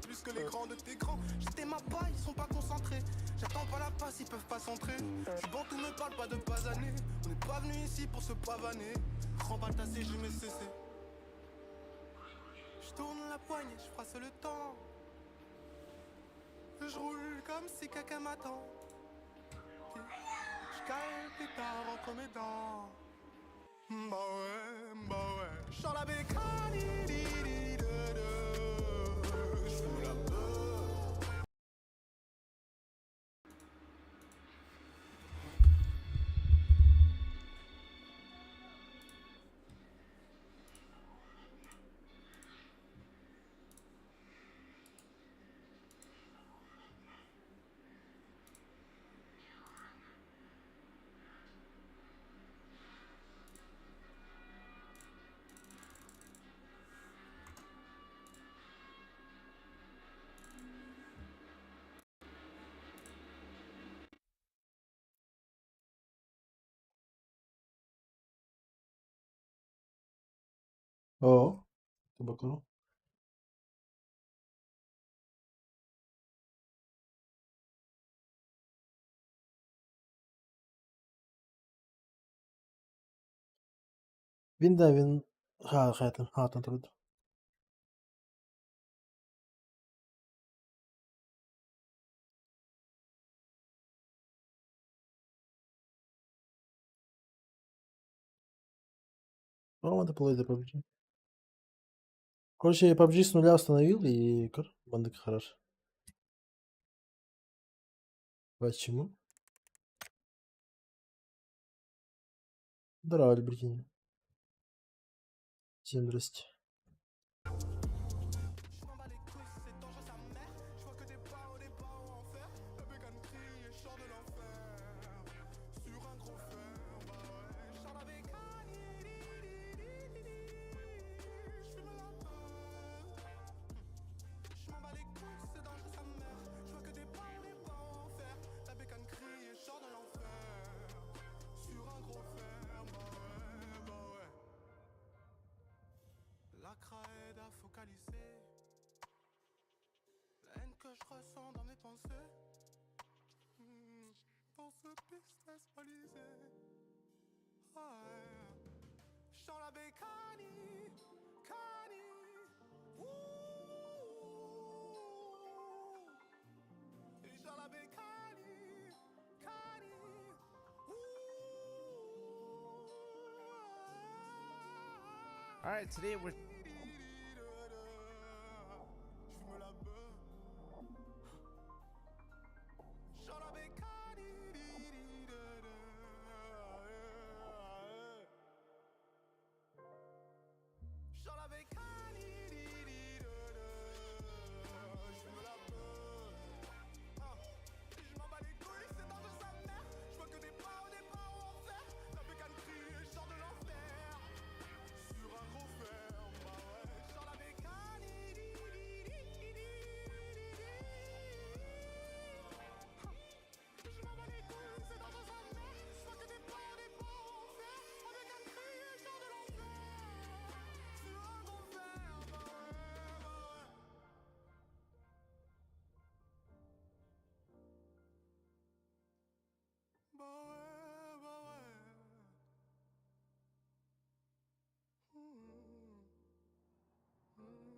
Plus que les grands de tes grands. J'étais ma paille, ils sont pas concentrés. J'attends pas la passe, ils peuvent pas centrer. Je suis bon, tout me parle pas de basaner. On n'est pas venu ici pour se pavaner. Remballe ta je mets cessé. Je tourne la poignée, je froisse le temps. Je roule comme si quelqu'un m'attend. Je cale plus tard entre mes dents. Bah ouais, bah ouais. Je la bécane, di, di, de, de. J'fume la beuh. О, табакону. Він де він. Ха, хай там, ха, там труд. О, надо play the PUBG. Короче, я PUBG с нуля установил и бандык хорош. Почему? Здорово, Альбертини. Всем здрасте. J'm'en bats les couilles, c'est dangereux sa mère. J'vois que des barreaux en fer. La bécane crie et chante de l'enfer. Sur un gros fer, bah ouais. J'sors la bécane, di, di, di, di, di. J'fume la beuh. J'm'en bats les couilles, c'est dangereux sa mère. J'vois que des barreaux en fer. La bécane crie et chante de l'enfer. Sur un gros fer, bah ouais, bah ouais. La craie à focaliser. La haine que je ressens dans mes pensées. Dans ce business balisé. Ouais. Je sens la bécane, cani. Ouh. Et je sens la bécane, cani. Ouh. All right, today we're J'fume la beuh. J'sors la bécane, di, di, de, de. J'sors la bécane, di, di, de, de. J'fume la beuh. Ah. Je m'en bats les couilles, c'est dangereux sa mère. Je vois que des barreaux en fer. La bécane crie et je sors de l'enfer. Sur un gros fer, bah ouais. Je sors la bécane, di, di, di, di, di, di. Je m'en bats les couilles, c'est dangereux sa mère. Je vois que des barreaux en fer. La bécane crie et je sors de l'enfer. Sur un gros fer, bah ouais, bah ouais. Bah ouais, bah ouais. Mmh. Mmh.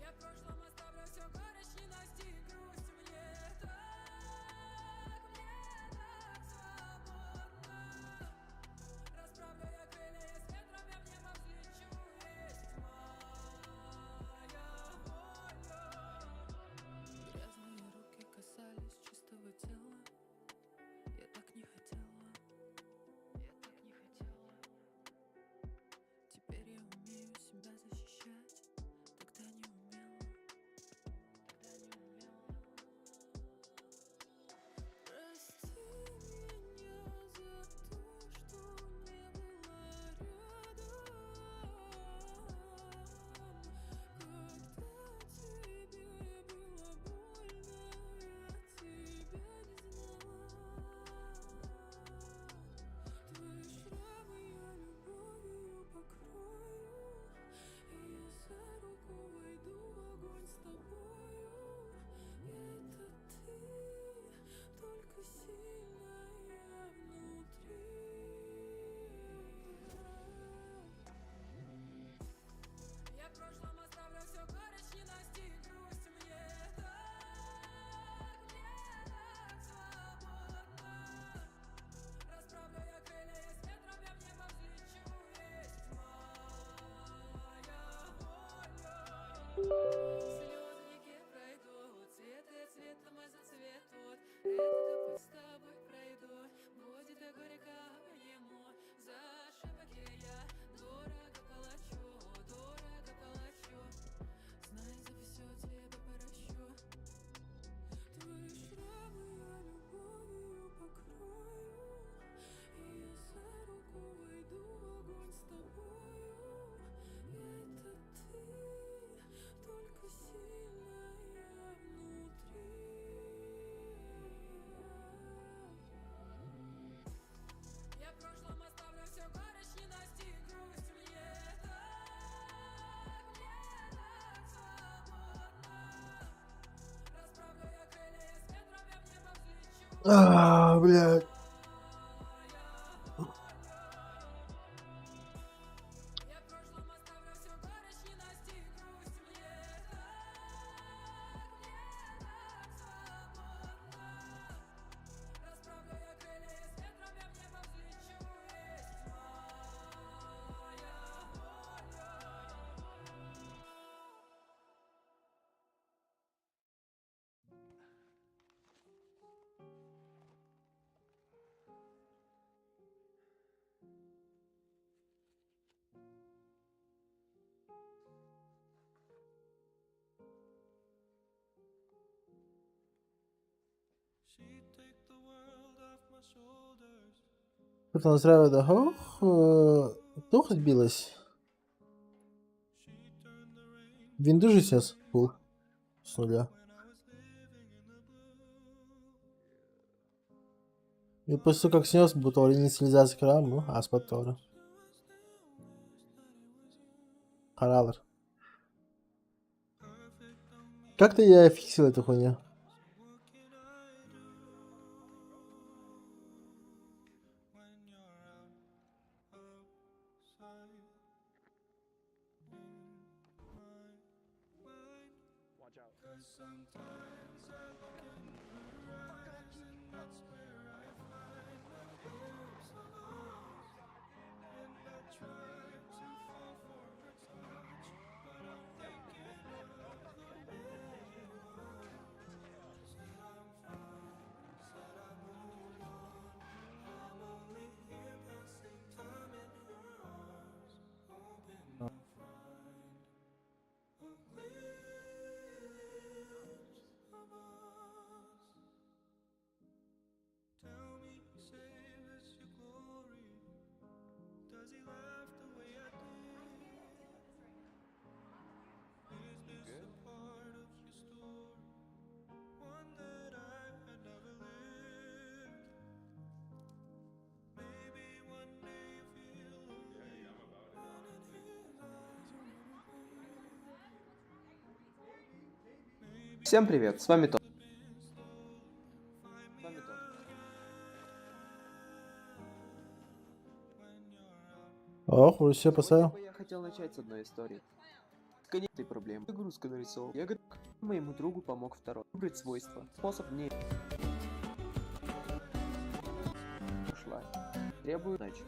Я в прошлом оставлю всю горечь, ненависть и грусть. Мне так свободно. Расправлю я крылья, я с ветром А, блядь. Я в прошлом оставлю всю горечь, не настиг грусть. Мне так свободно. Расправлю я крылья и с ветром я в небо взлечу. Есть моя воля. Тут у нас да ох, тух збилась. Він дуже сейчас фул с нуля. И после того, как снес, будто инициализация краму, а спаттора. Харалар. Как-то я фиксил эту хуйню. Всем привет, с вами Том. С вами Том. Ох, уже все поставил. Сегодня бы я хотел начать с одной истории. Конец этой проблемы. Загрузка нарисовал. Я говорю, моему другу помог второй. Выбрать свойства. Способ не ушла. Требую иначе.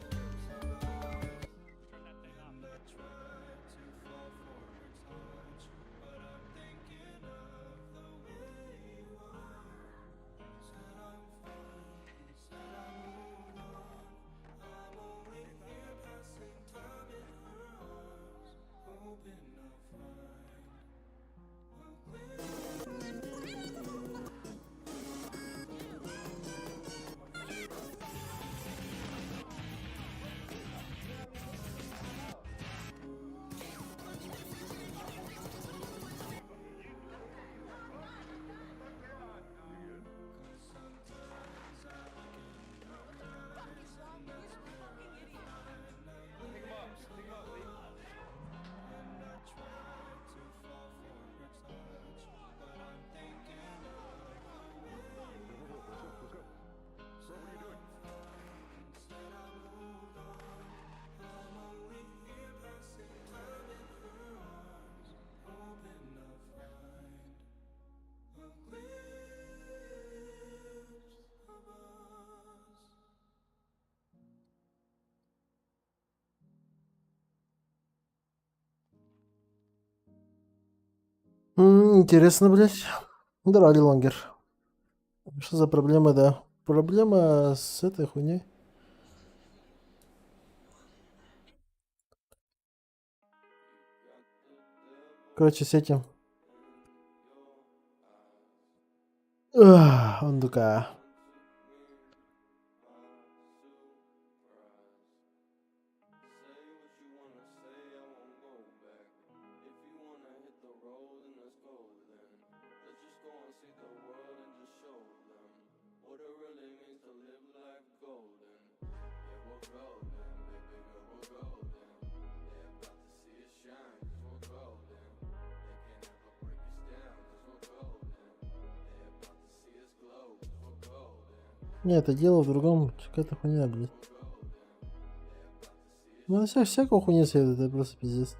Интересно, блядь. Драли лонгер. Что за проблема, да? Проблема с этой хуйней. Короче, с этим. Ах, Он такая. Не, это дело в другом. Какая-то хуйня, блядь. Ну, всякую хуйню советуют, это просто пиздец.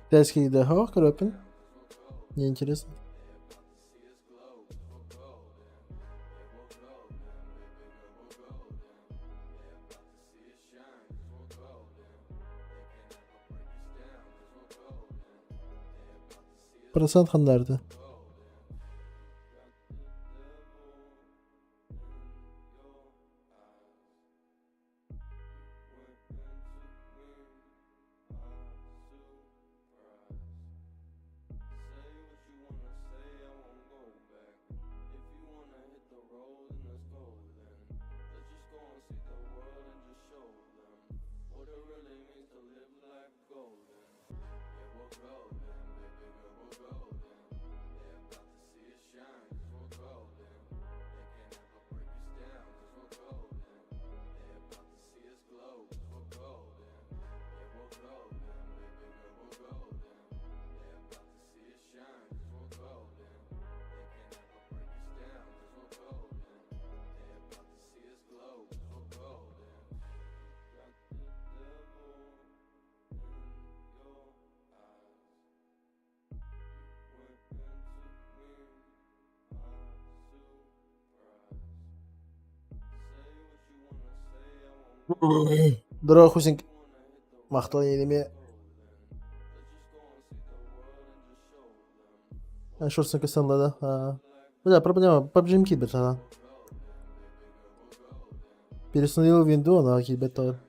Китайский договор Коропин? Мне интересно. Процент хандарты. Здорово, Хусинг. Махтал еме. Шорсың да. Бля, проблема. PUBG кибер тогда. Переустановил винду, она кибер тоже.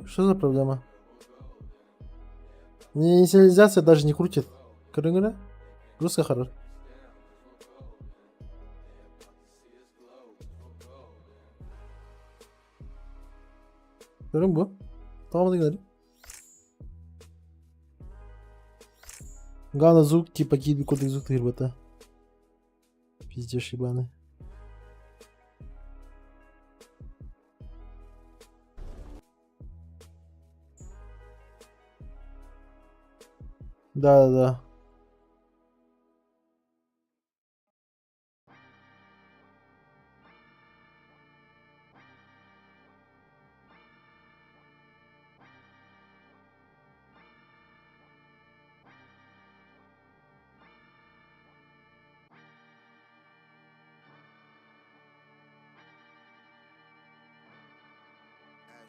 Что за проблема? Мне инициализация даже не крутит. Короче, грузка хорош. Görün bu. Tamam hadi gidelim. Главное звук, типа киби кодек звук ребята. Пиздешь ебаный. Да-да-да.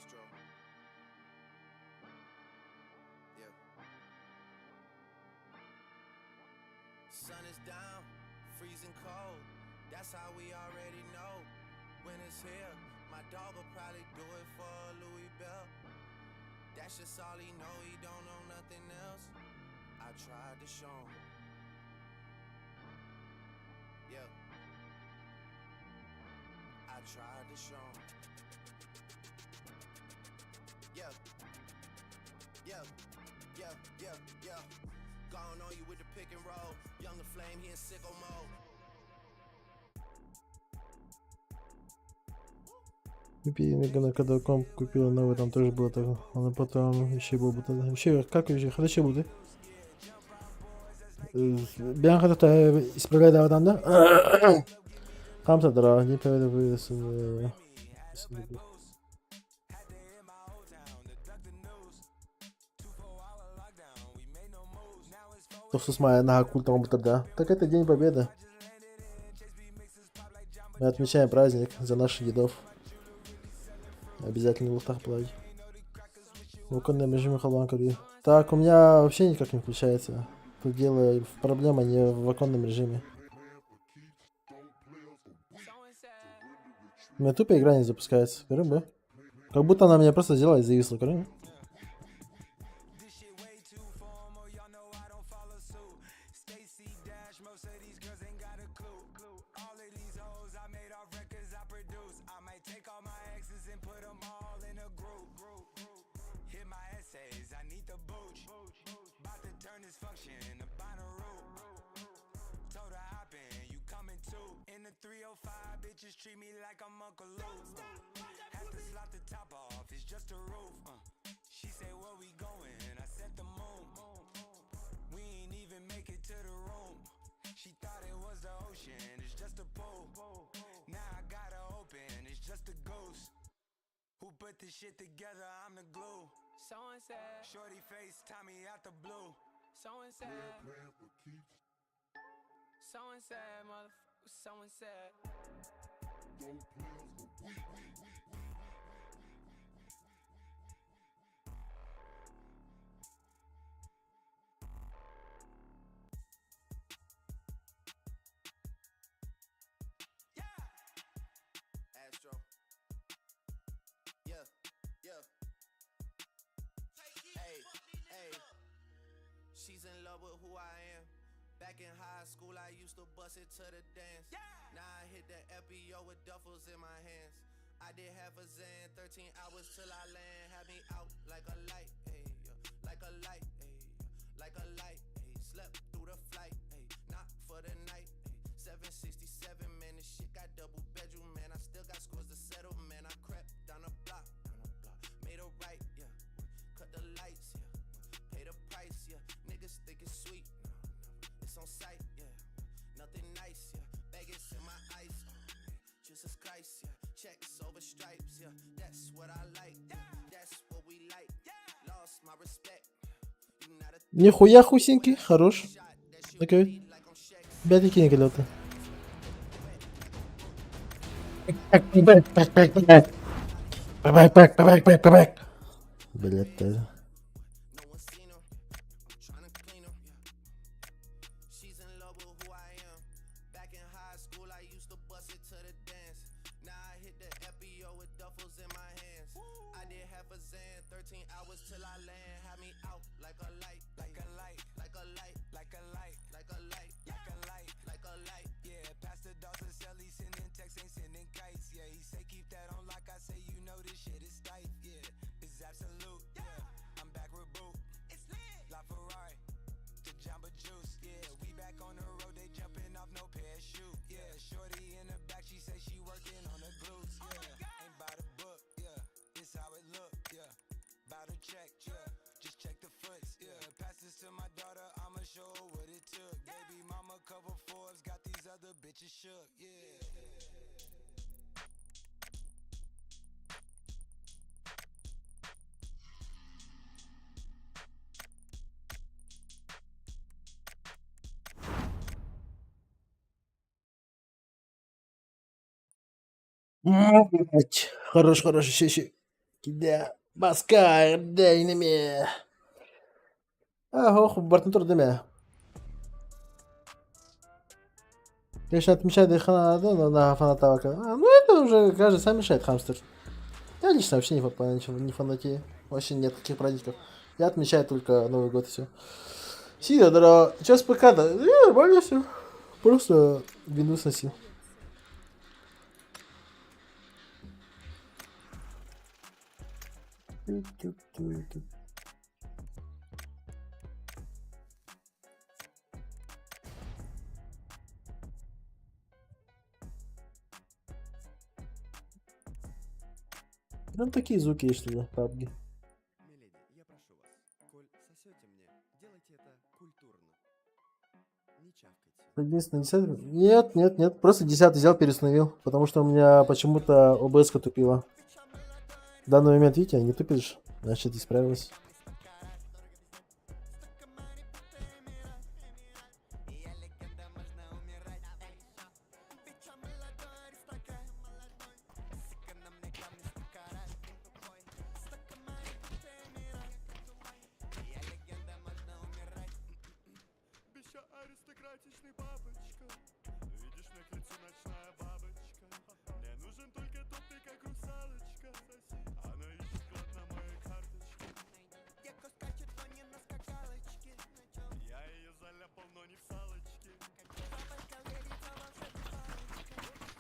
Astro. Yeah. Sun is down, freezing cold. That's how we already know. When it's here, my dog will probably do it for a Louis Bell. That's just all he know, he don't know nothing else. I tried to show him. Yeah. I tried to show him. Yeah. Yeah. Gone on you with the pick and roll. Younger flame, he in sicko mode. Купи, когда комп купила новый, там тоже было так. Он потом еще был бы Вообще, как вообще, хорошо будет. Бян это исправляй да да. Хамса дра, не поведу с. Тохсус мая на культом да. Так это День Победы. Мы отмечаем праздник за наших дедов. Обязательно в луфтах плавать. В оконном режиме холодно. Так, у меня вообще никак не включается. Тут дело, проблема не в оконном режиме. У меня тупо игра не запускается. Көрүҥ, Как будто она меня просто взяла и зависла, көрүҥ. Astro. Yeah. Hey, hey. She's in love with who I am. Back in high school, I used to bust it to the dance. Now I hit the FBO with duffels in my hands. I did half a Xan, 13 hours till I land. Had me out like a light, ayy, yeah. Like a light, ayy, yeah. Like a light, ayy. Slept through the flight, ayy. Not for the night, ayy. 767, man, this shit got double bedroom, man. I still got scores to settle, man. I crept down the block, made a right, yeah. Cut the lights, yeah. Pay the price, yeah. Niggas think it's sweet, no, never. It's on sight, yeah. Nothing nice, yeah. Vegas in my ice, oh, man. Jesus Christ, yeah. Checks over stripes, yeah. That's what I like, yeah. That's what we like. Lost my respect. You not a Нихуя хусенький, хорош. shot. That shit Окей. like I'm Shaq. Бятики не Блять, No one seen her. I'm tryna clean her. Yeah. She's in love with who I am. Back in high school, I used to bust it to the dance. Now I hit the FBO with duffels in my hands. I did half a Xan, 13 hours till I land. Had me out like a light, like a light, like a light, like a light, like a light, like a light, like a light. Yeah, Pastor Dawson sell, he sending texts, ain't sending kites. Yeah, he say keep that on like I say, you know this shit is tight. Yeah, it's absolute. Yeah, I'm back with boot. It's lit. La Ferrari. The Jamba Juice, yeah. We back on the road, they jumping off no parachute, yeah. Shorty in the back, she say she working on the glutes, yeah. Ain't by the book, yeah. This how it look, yeah. Bout to check, yeah. Just check the foots, yeah. Pass this to my daughter, I'ma show her what it took. Baby mama cover Forbes, got these other bitches shook, yeah. Блять. Хорош, хорош, еще, еще. Кида. Баска, да, инеме. А, ох, бартын деме. Конечно, отмечать надо, но на фаната. А, ну это уже каждый сам решает, хамстер. Я лично вообще не фанатею. Вообще нет таких праздников. Я отмечаю только Новый год и все. Сида, здорово. Сейчас ПК-то. Нормально все. Просто Windows носил. Тю-тю-тю-тю. Ну такие звуки есть, что ли, PUBG. Миледи, я прошу вас, коль сосете мне, делайте это культурно. Не чавкайте. Единственное, 10? Нет, нет, нет. Просто 10 взял, переустановил. Потому что у меня почему-то OBS-ка тупила. В данный момент, видите, не тупишь, значит, исправилась. Бища аристократичный папочка. Видишь, мне к лицу ночная бабочка. Мне нужен только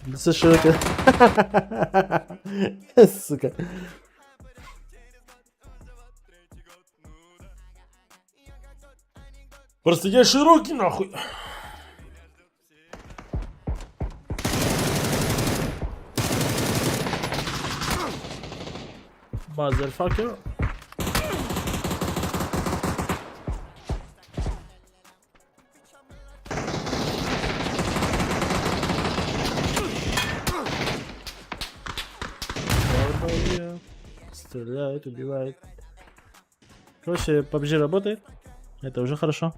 Широкий. Сука. Просто я широкий нахуй. Motherfucker. Стреляет, убивает. Короче, PUBG работает. Это уже хорошо.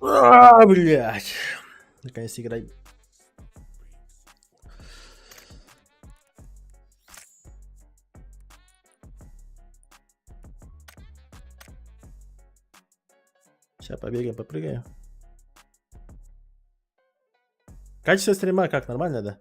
А, блядь. Наконец играй. Сейчас побегаем, попрыгаем. Качество стрима как? Нормально, да?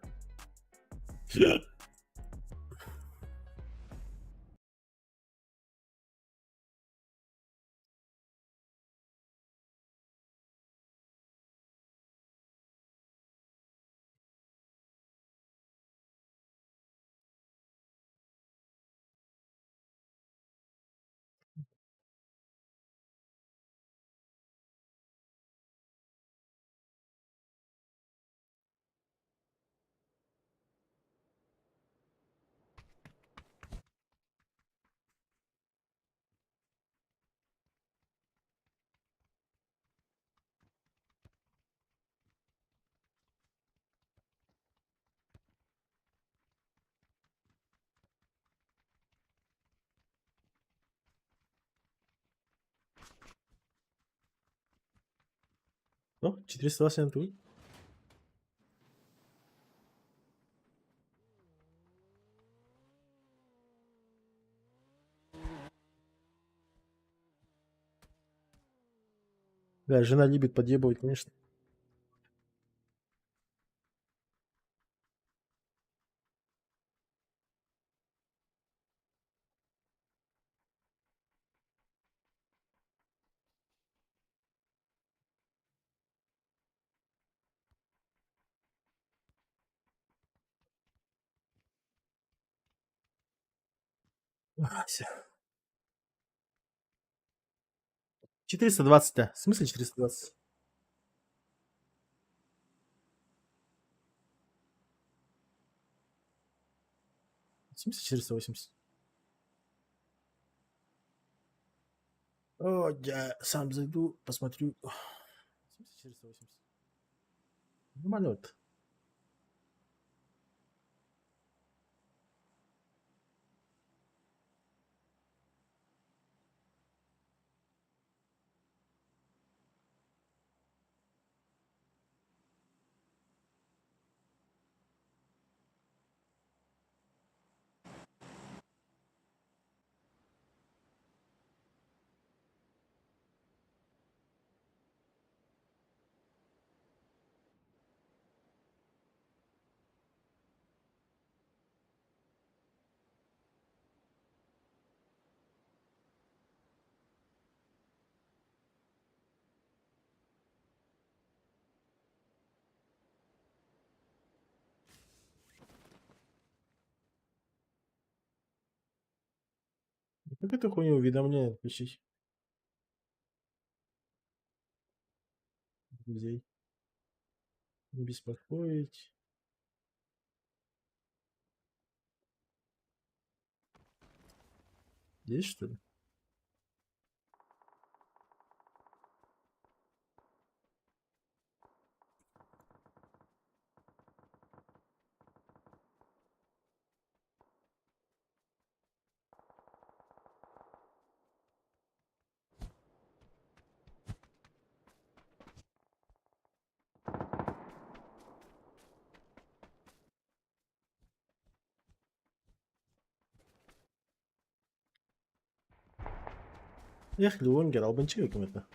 О, 420 тут. Да, жена любит подъебывать, конечно. Всё. 420, да. В смысле 420? В смысле 480? О, я сам зайду, посмотрю. В смысле 480? Нормально вот. Как эту хуйню уведомления отключить? Друзей. Не беспокоить. Есть, что ли? Эх, Леонгер, албанчик каким-то.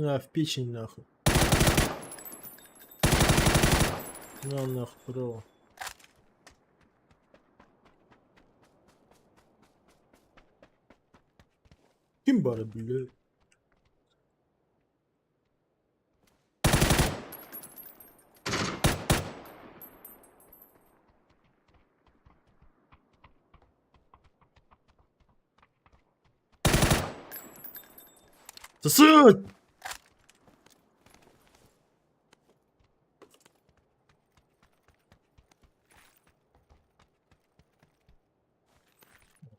На, в печень нахуй. На нахуй, браво. Ким бары бля? Сосать!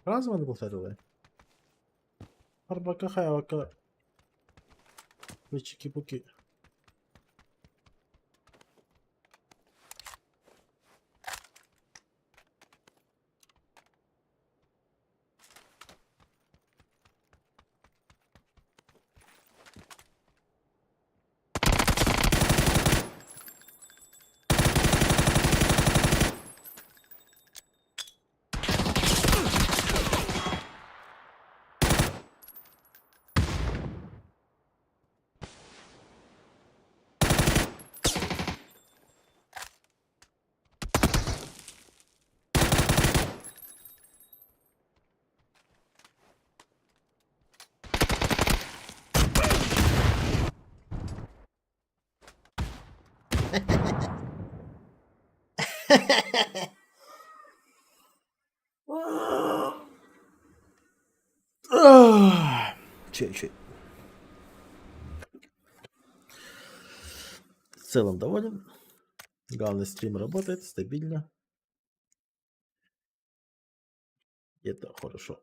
Разом повторили. Арбака хайвака. Чики-пуки. Чуть-чуть. В целом доволен. Главный стрим работает стабильно. Это хорошо.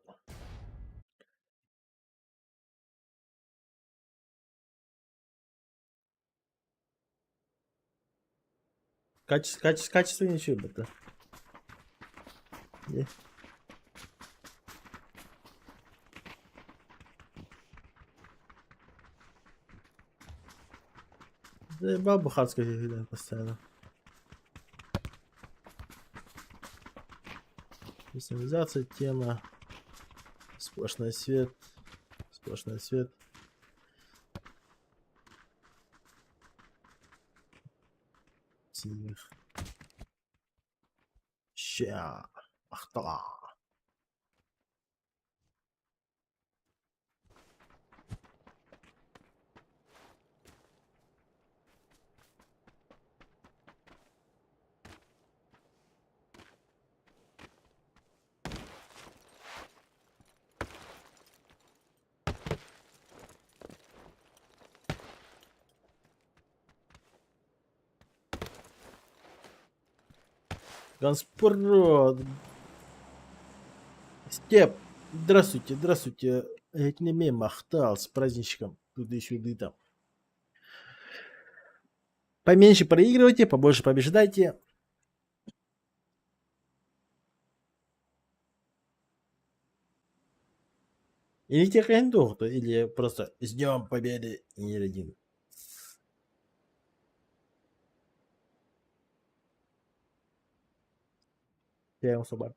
Качество, качество, качество ничего это. Не. Заебал бухарская фигня постоянно. Визуализация тема. Сплошной свет. Сплошной свет. Синих. Ща. Ахтала. Ганспро. Степ. Здравствуйте, здравствуйте. Этнеме махтал с праздничком. Туды-сюды там. Поменьше проигрывайте, побольше побеждайте. Или тех или просто с Днем Победы и один. Я собак.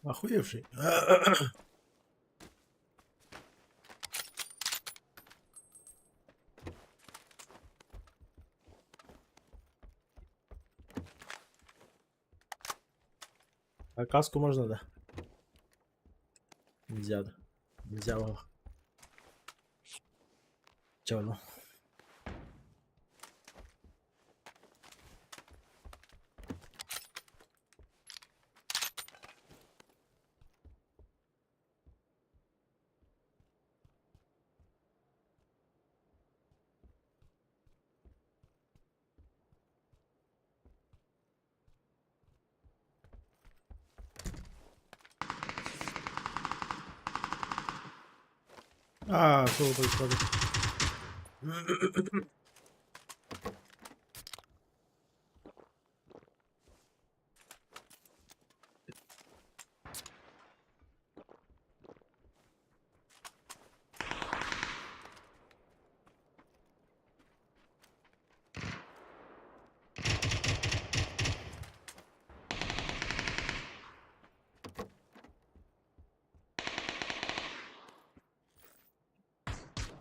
Охуевший. А каску можно, да? Нельзя, да. Нельзя, Вова. Чё, ну? А, что происходит?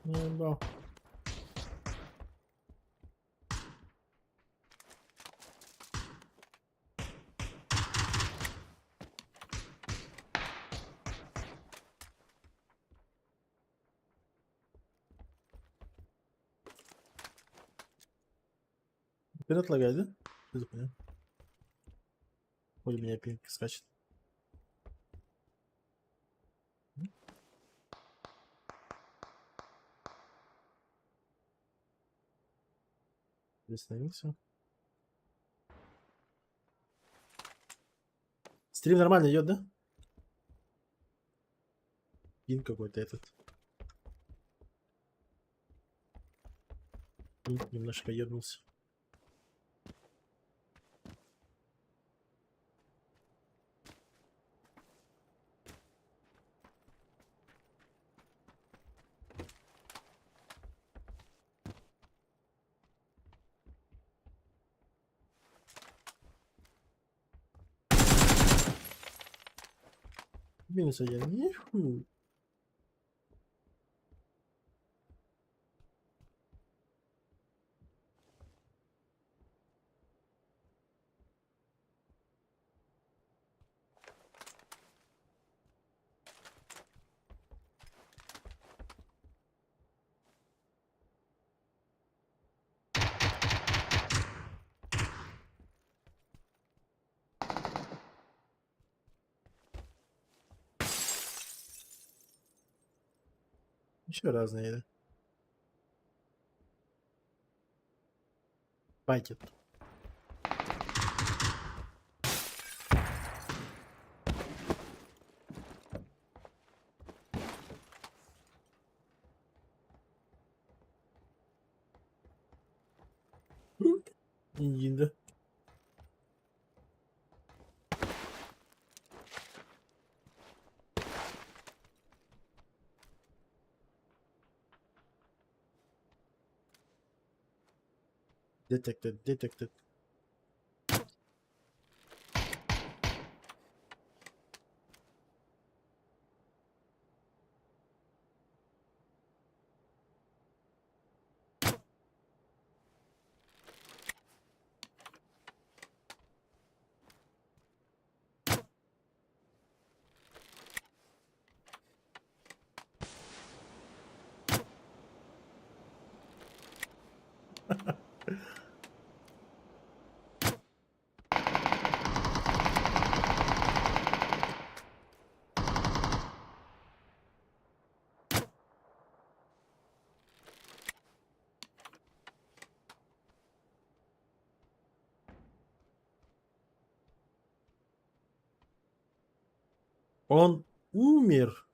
Не ебал. Интернет лагает, да? Что за хуйня? Ой, у меня пинг скачет. Остановился. Стрим нормально идет, да? Пин какой-то этот. Пинг немножко ебнулся. Минус один. Нихуй. Еще разные, да? Хватит. Иди, да. Detected, detected. Он умер.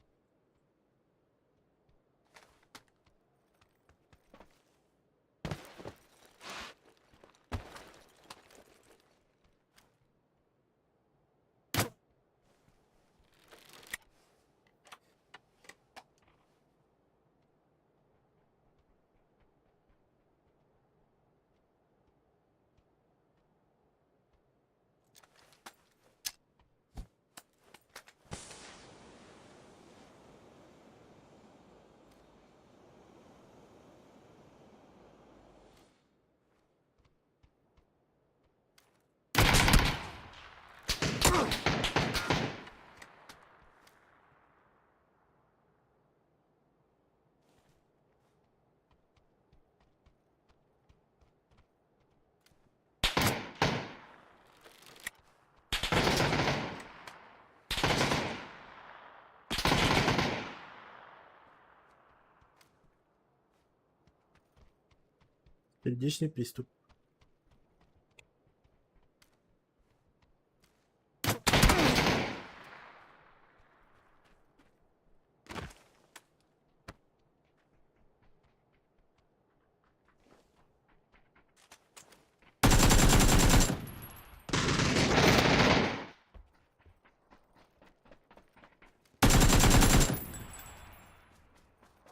Сердечный приступ.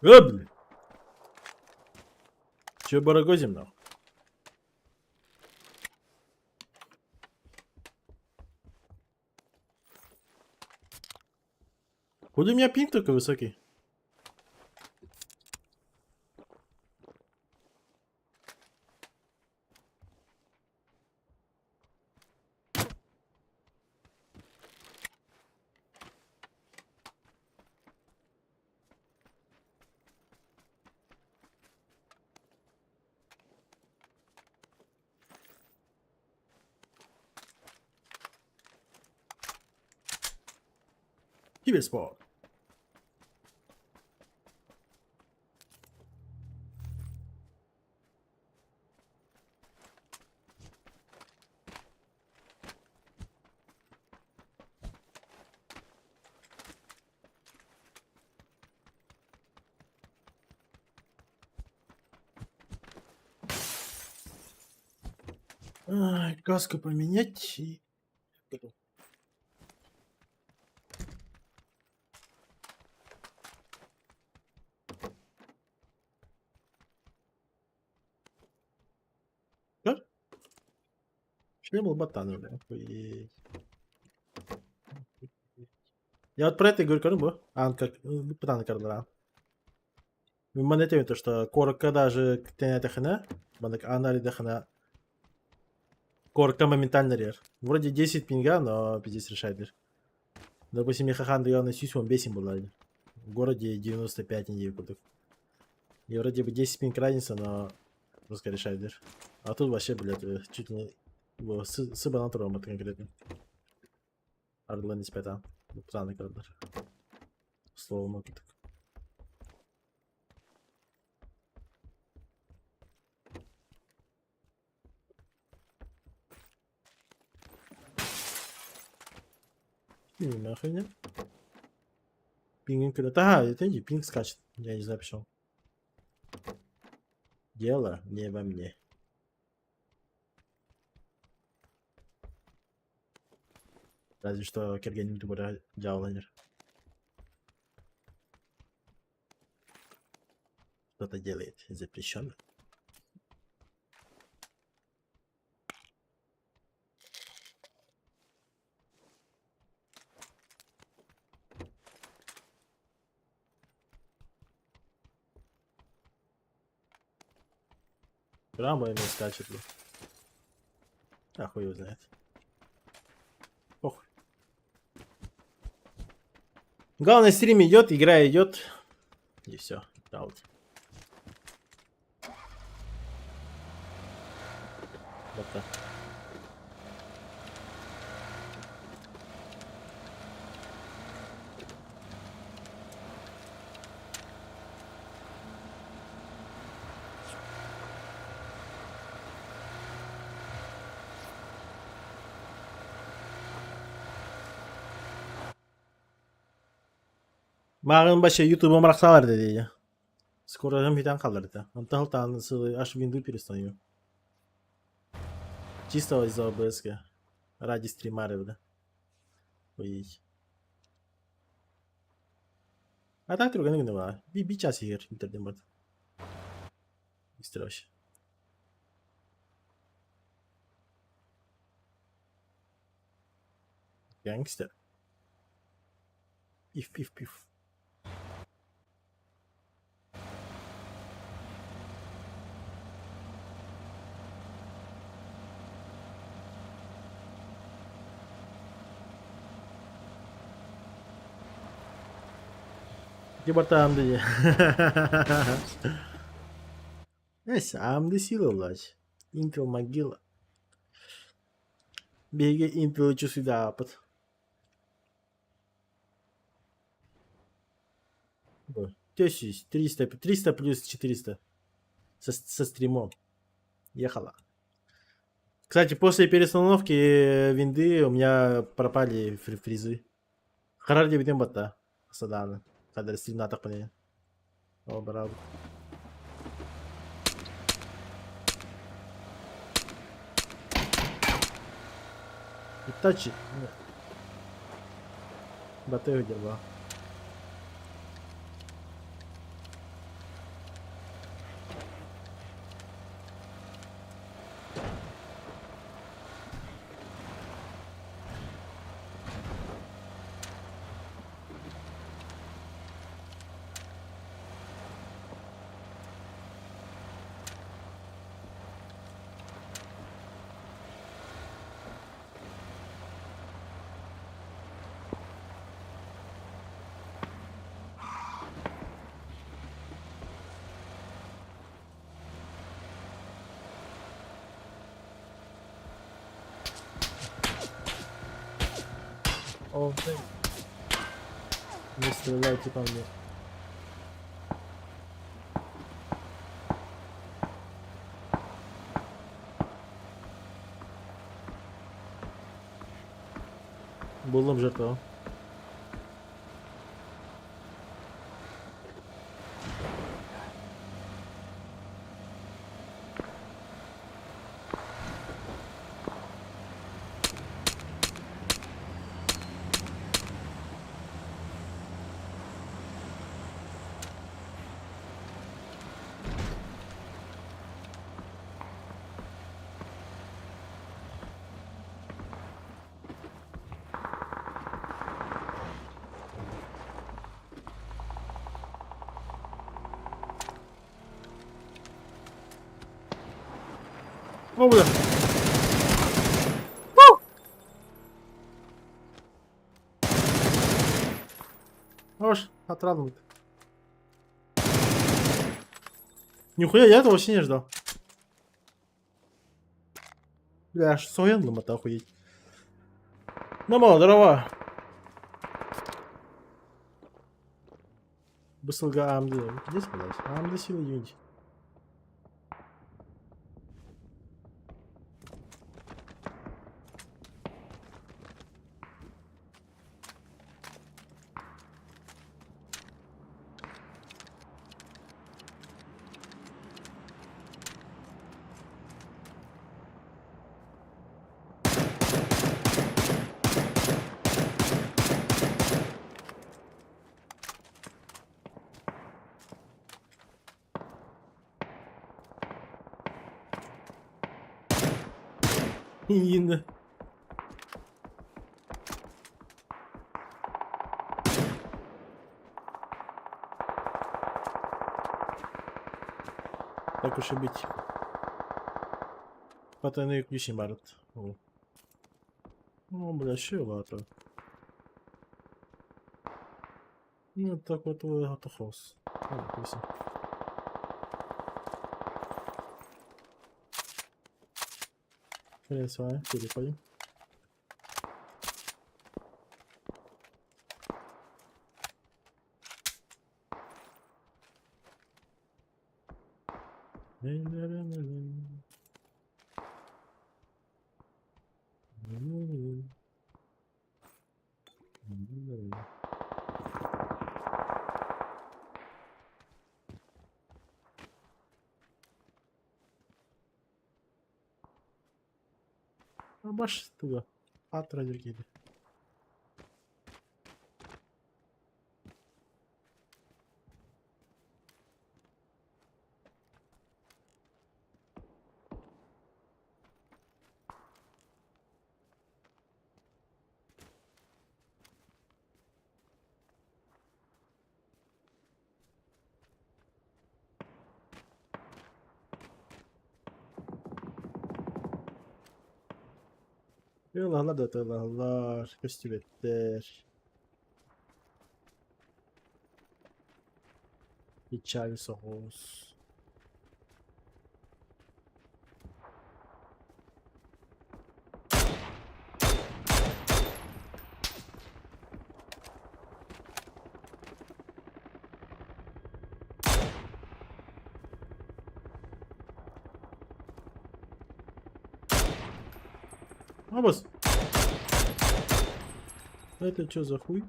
Э, блин! Че барагозим нахуй? Куда у меня пинг такой высокий? Киберспорт. Ай, каску поменять и... Готов. Что? Шлем ботаны, бля, охуеть. Я вот про это и говорю, көрүҥ бу. Аан как бытааны көрдөрөн. Мин манна этэбин то, что куоракка даже тэнээтэхинэ, маннык аан арыйдахына куоракка моментально рер. Вроде 10 пинга, но пиздец решает дир. Допустим, миэхэ хаан 115 буолла В городе 95 неделю курдук. И вроде бы 10 пинг разница, но просто решает дир. А тут вообще, блядь, чуть не сыбанан турар конкретно. Арыллан испэтэ бытааны көрдөр. Словом курдук. Нахуй не. Пинг Да, это не пинг скачет. Я не знаю почему. Дело не во мне. Разве что кэргэним тугу дьааланар. Что-то делает запрещенно. Прямо ему скачет ли. А хуй его знает. Похуй. Главное, стрим идет, игра идет. И все. Аут. Вот так. Мааҕын вообще ютубум арахсалар дии. Скоро бүтэн хаалар этэ. Онтон ылтаан сылы аж винду перестану. Чисто из-за ОБС Ради стрима да. Ой. А так түргэнник гына Би би час иһэр интернет бар. Быстро вообще. Gangster. Пиф пиф пиф. Ити барта AMD дии. Эс, AMD сила улач. Intel могила. Биһиги Intel чусуйдааппыт. 300, 300 плюс 400 со, со стримом. Ехала. Кстати, после перестановки винды у меня пропали фризы. Харар диэбитим батта. Садааны. Хадэр стримнаатахпына. О, браво. Итачи. Батыгы дьарба. О, не стреляйте по мне. Буллум жертву. О, бля. Ош, отрадно. Нихуя, я этого вообще не ждал. Бля, аж соенлым это охуеть. Ну, мало, здорово. Бысылга AMD. Здесь, блядь? AMD сила Unity. Инна. Так уж и быть. Потайные ключи марат. О. О, бля, еще лата. Ну, так вот, готов. Хрен с вами, переходим. Баш туга. Атра дергейді. Ыаллар да тылаллар, көстүбэттэр. Печаль соҕус. Абас! Это что за хуй?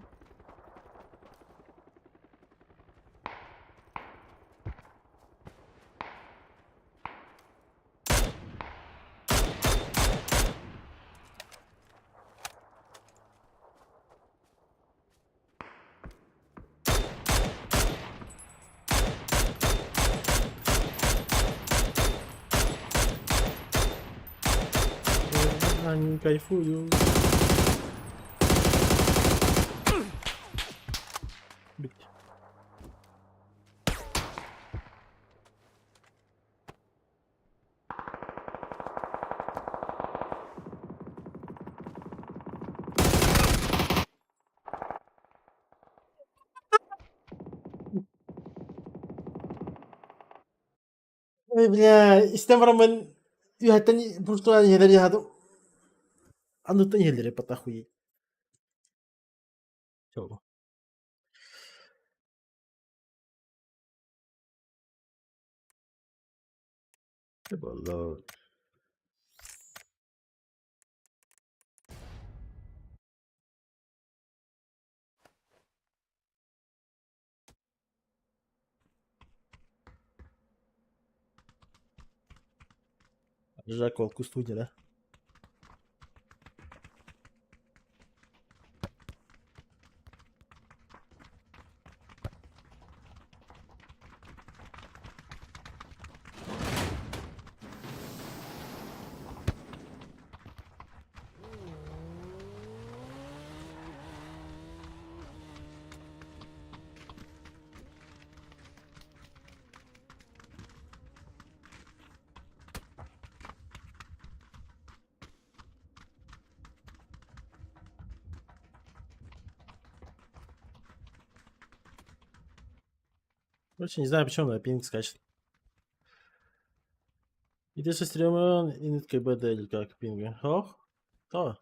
Они кайфую. Бить. Ой, бля, истэн бараммын үөһэттэн буртуан иһэлэр яһадым. Анныттан иһэллэрэ потахуй. Всё. Буолла. Жак Волку студия, да? Короче, не знаю, почему, но пинг скачет. И ты со стрима КБД или как пинга. Ох, то.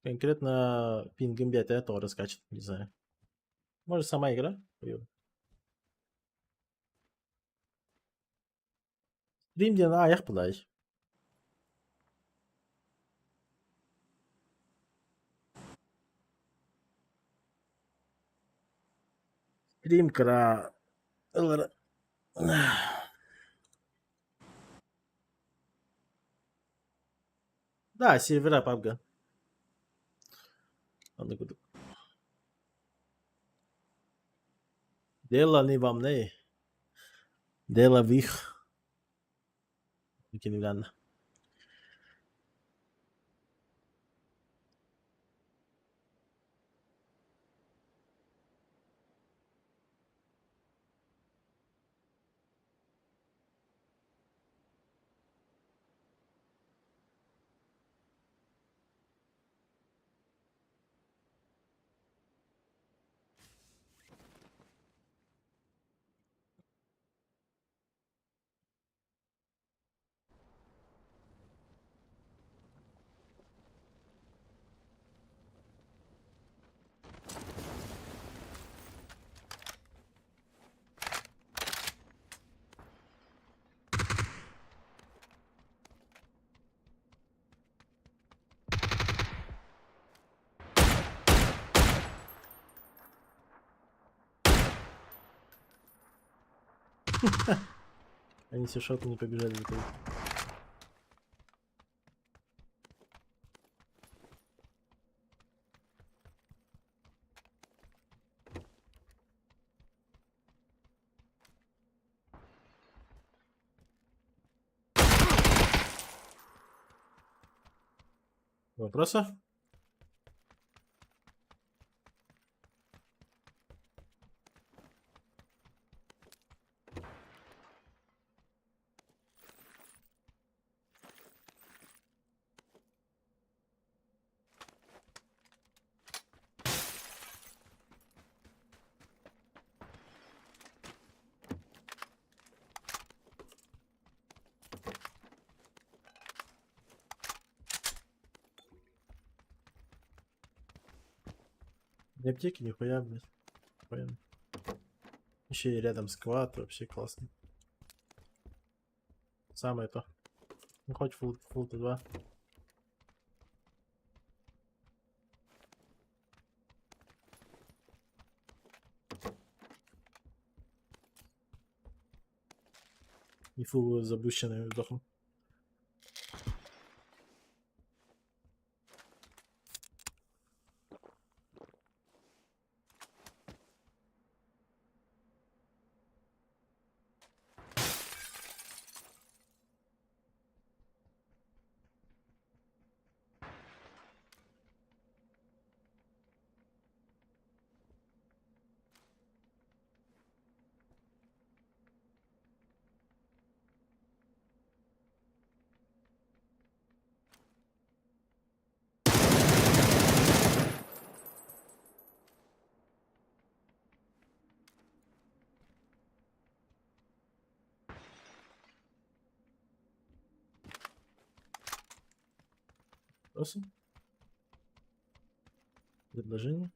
Конкретно пингом бета тоже скачет, не знаю. Может, сама игра? Стрим диэн аайах былай. Стрим кыра ылар Да, сервера PUBG. Онно курдук. Дело не во мне. Дело в их. Киниланна. Они все шоты не побежали в итоге. Вопросы? Ни аптеки, нихуя, блядь. Охуенно. Еще и рядом склад, вообще классно. Самое то. Ну хоть фул, фул Т2. Не фул забущенный вдохну. Вопросы? Предложения?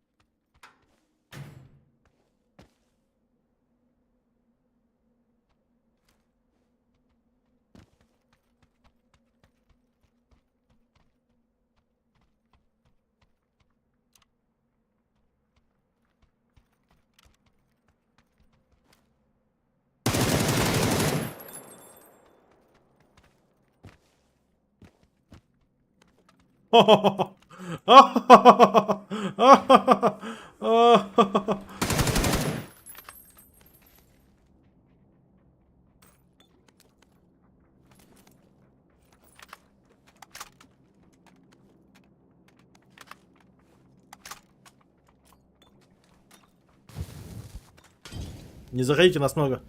Не заходите, нас много.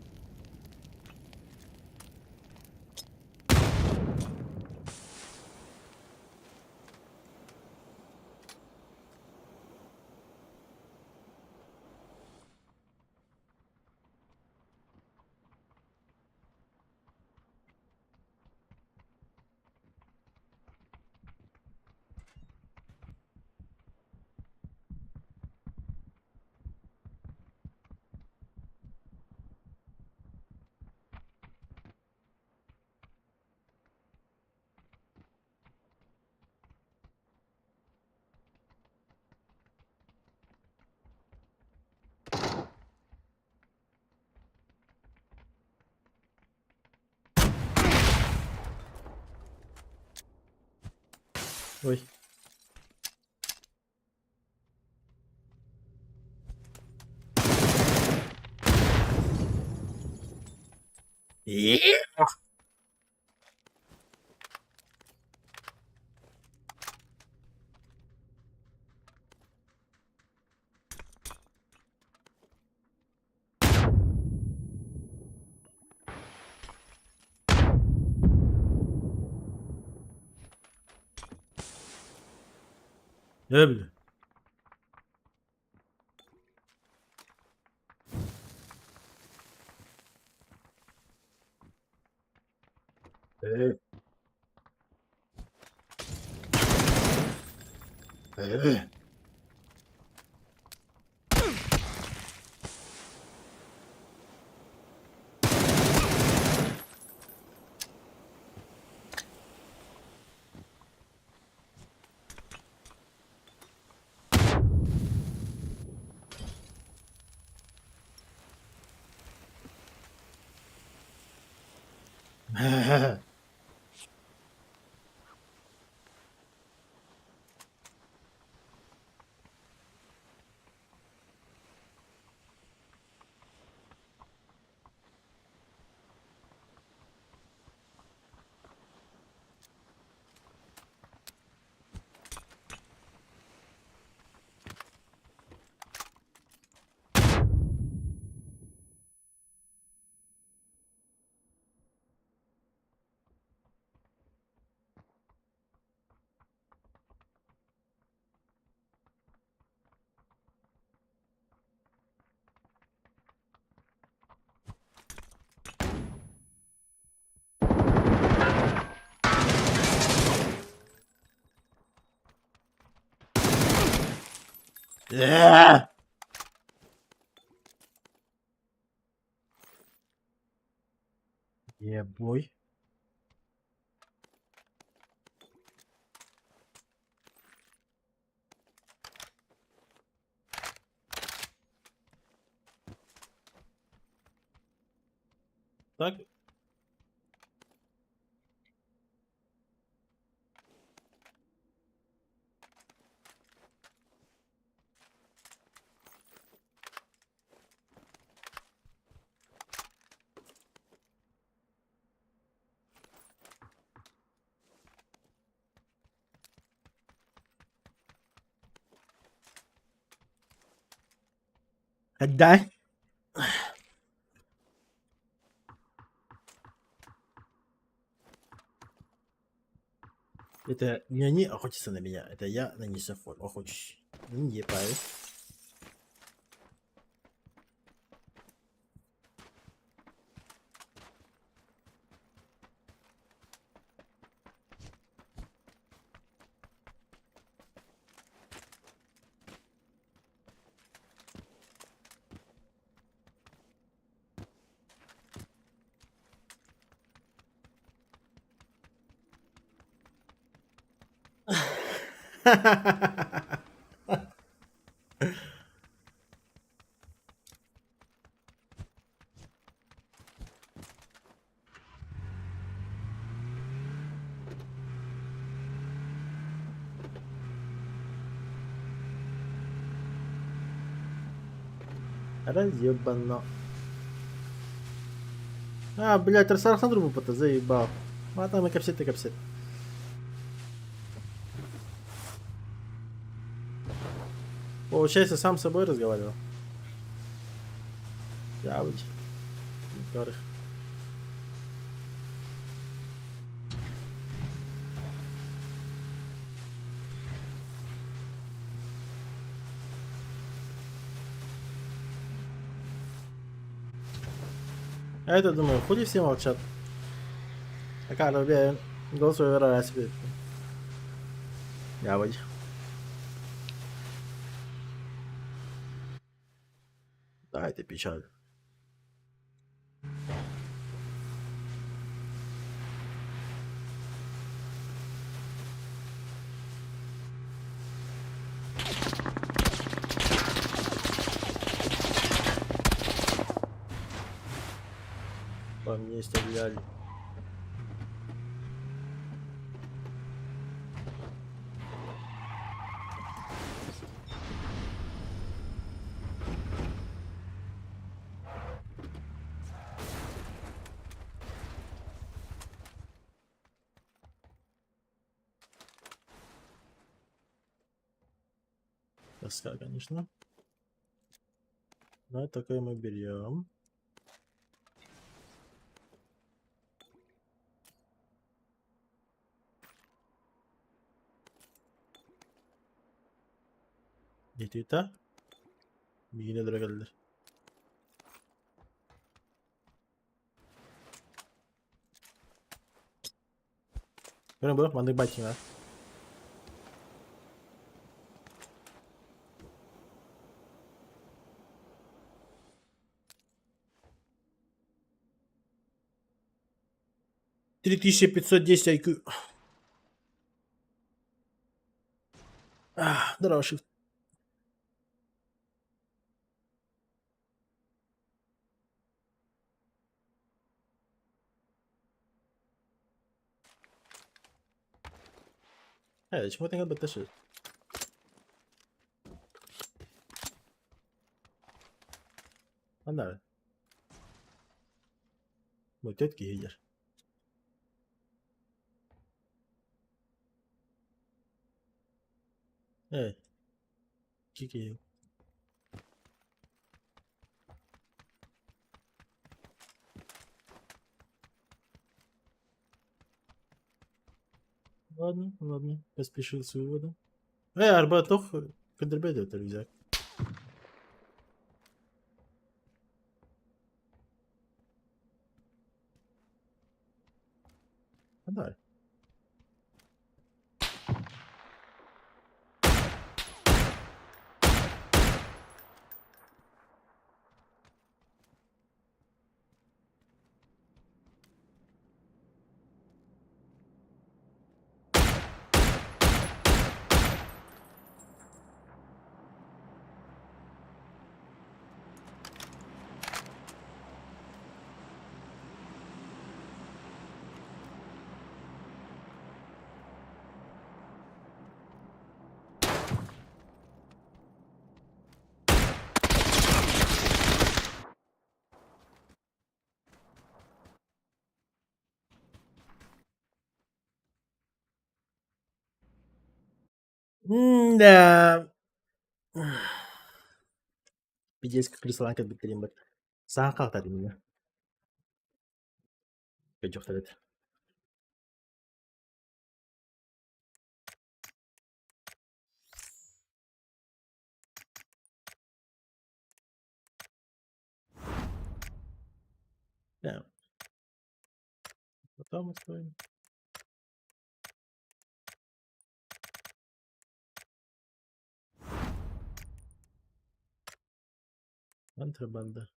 Ой. Э, бля. Э. Э. Э! Ебой. Так. Когда? Это не они охотятся на меня, это я на них охочусь. Не ебаюсь. Разъебано. А, блядь, Александру выпада, заебал. А там и капсет, и капсет. Получается, сам с собой разговаривал. Я быть. Которых. А это думаю, хули все молчат. Такая, бля, голос себе. Я быть. Да, это печаль. По мне стреляли. Тоска, конечно. Но такое мы берем. Дитита. Миигин өлөрө кэллэр. Көрөн бу маннык байтиҥ аа. 3510 IQ. Здорово, Shift. Э, чему ты батташи? Анда. Мөтөт киһилэр. Э, кики. Ладно, ладно, поспешил с выводом. Э, арба туох көрдөрбөт это рюкзак. Давай. Да. Пиздец крысалаан кэлбиттэрин бат. Саҥа хаалта именно. Өйдөхтөр этэ. Да. Потом откроем. Контрабанда.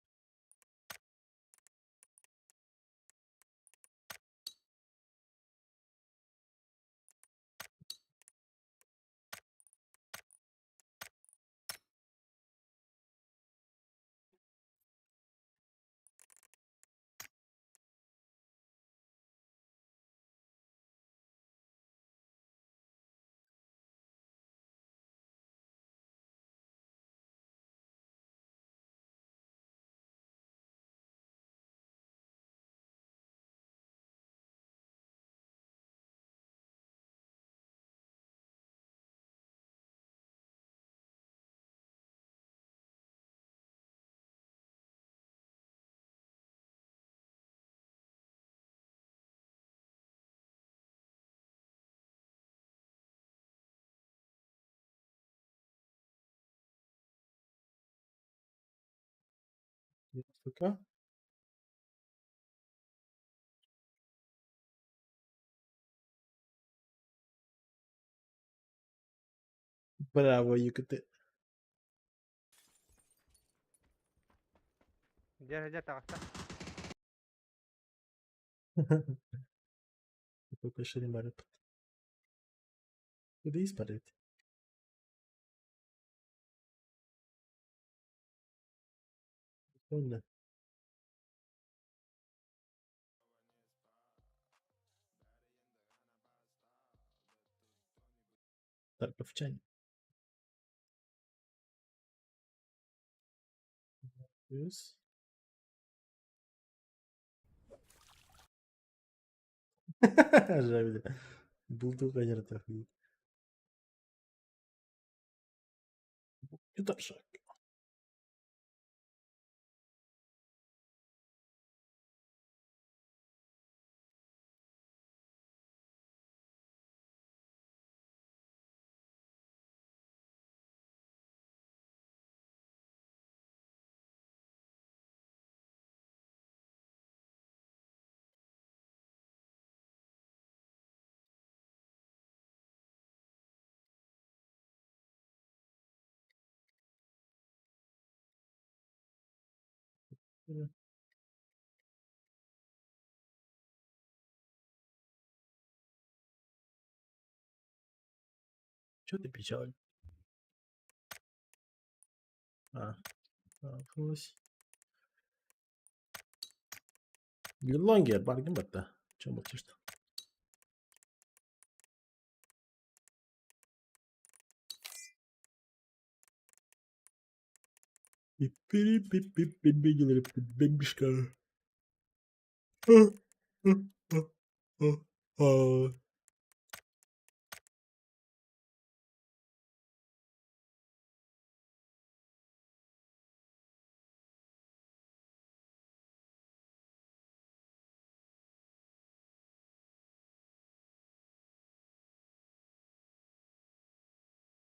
Сука. Браво, ЮКТ. Дьэ, дьэ, таҕыста. Какой ширин барыт. Куда испарит? Сонно. Тарковчане. Плюс. Жабеля. Булду конечно, Это шаг. Чё ты печаль? А, апнулась. Лонгер, баргин батта. Чем молчишь-то? Бибишка.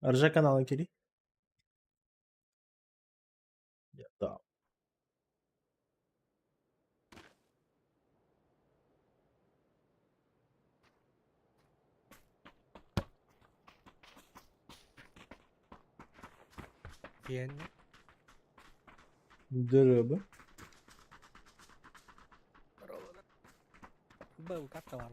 РЖ канал кири. Да. Диэн Дөрөбө. Был как товар.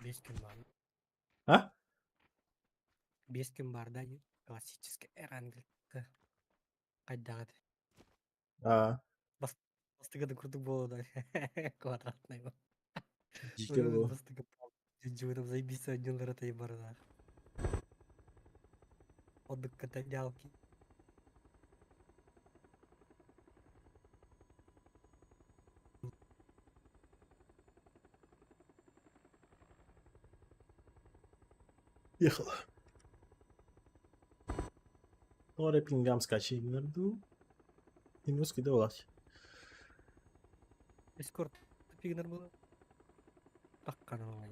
Бес күн бар. А? Бес күн бар да классический эрангел. Хайдаҕыт. А, Бастыгы да курдук буолла да. Квадратный. дикий был. Бастыгы. Дьуурам заебись оонньууллара тайбардаах. Ордукка дьаалки. Ехала. Ora пингам скачи дуу. Минуски долать. Эскорт тупигнер было. Таккана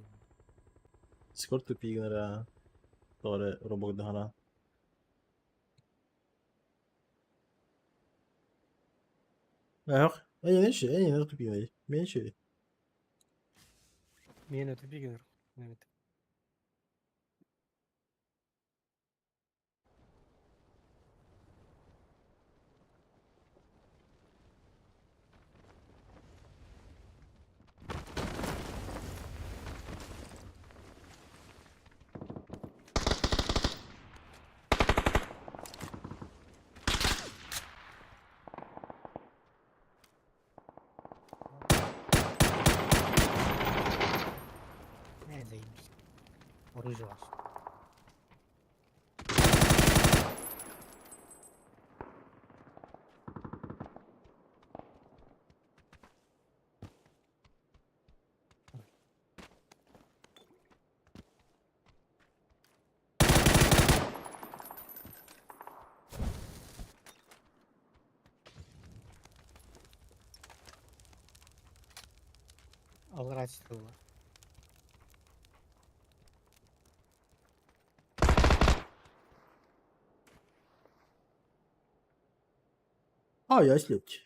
Скор тупигнера. Тора робок дахана. Эх, я не тупигнер. Меньше. Мені тупигнер. Не заебись. Оружие ваше. Алрач было. А, я слепче.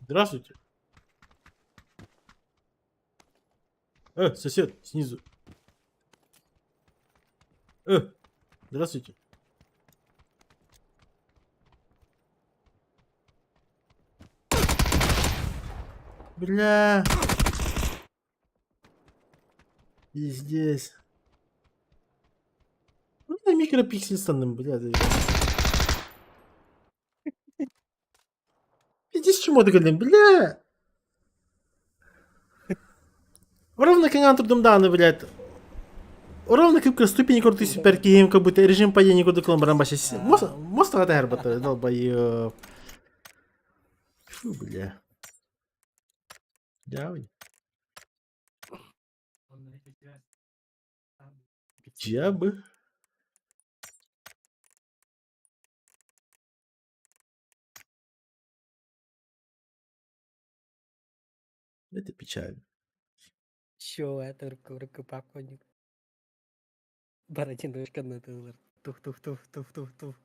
Здравствуйте. Сосед, снизу. Здравствуйте. Бля. И здесь. Ну, на микропиксель станным, бля. Иди с чему ты, бля. Ровно кеңан турдум дааны, блядь. Ровно кыпка ступени курту супер киһим, как будто режим падения курдук кылан баран баша. Мост, мост ага батыр, долбоёб. Фу, бля. Дявый. Джабы. Это печально. Чё это руку руку покойник. Баратиночка на тылар. Тух тух тух тух тух тух.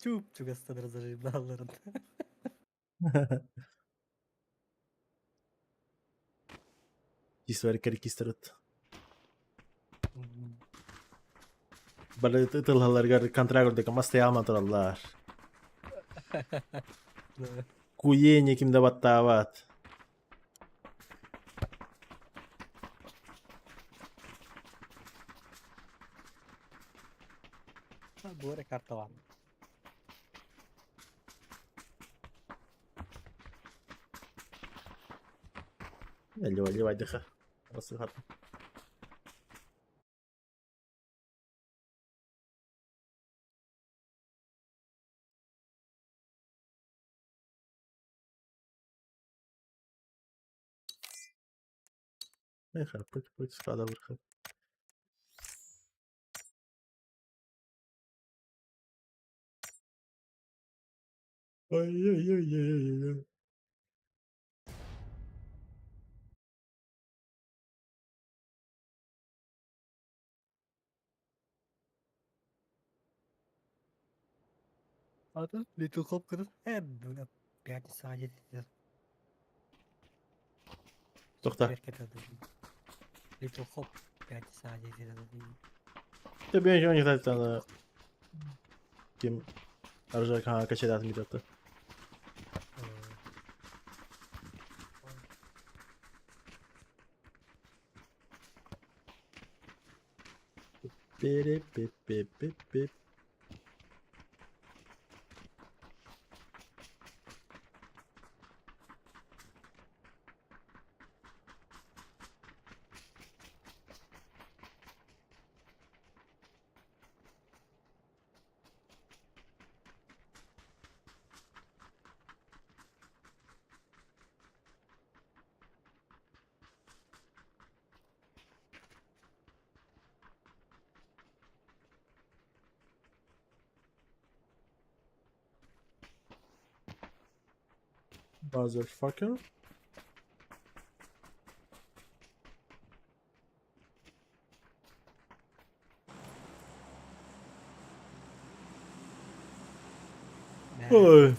Чуп чугастан разожибналар. Кисвар карикистерот. Бары тылаларгар контрагор дека масты алматыраллар. Куене ким да баттаабат. Буре карталан. Лева, лева, диха. Расыхат. Эх, путь, путь, склада вверху. Ой-ой-ой-ой-ой-ой. А то Little Hope кырыс. Пятница один. Тоқта. Little Hope пятница один. Тебе ничего не хватает, она... Кем... Оружие качает где-то. Пере-пе-пе-пе-пе. Motherfucker. Ой.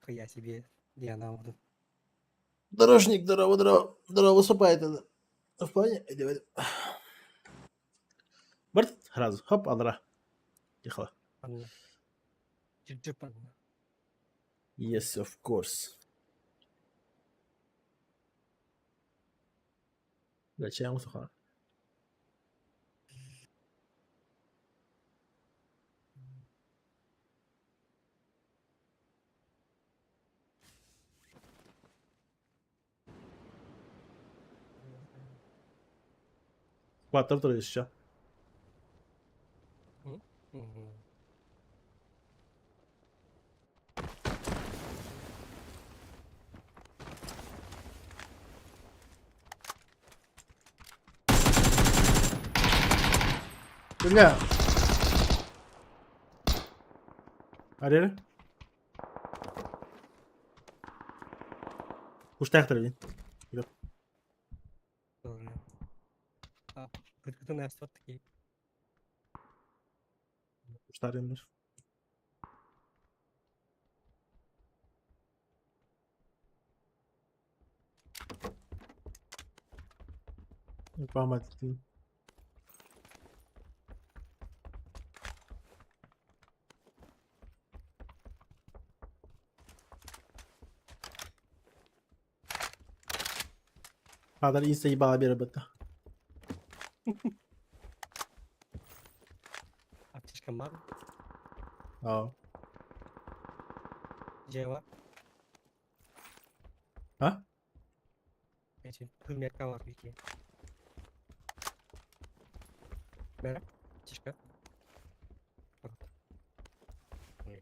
Хуя себе, Диана буду. Дорожник, здорово, здорово, здорово, выступает это. В плане, Барт, сразу, хоп, алра. Ехала. Yes, of course. Зачем сухо? Quattro еще. Бля. Арели? Уштахтар един. Уштариннар. Памать. Падар инста ебала биэрбэтэ. Аптечка мар, Аа. дьиэҕэ. А? Эти пулеметка какие. Бера, аптечка. Вот. Ой.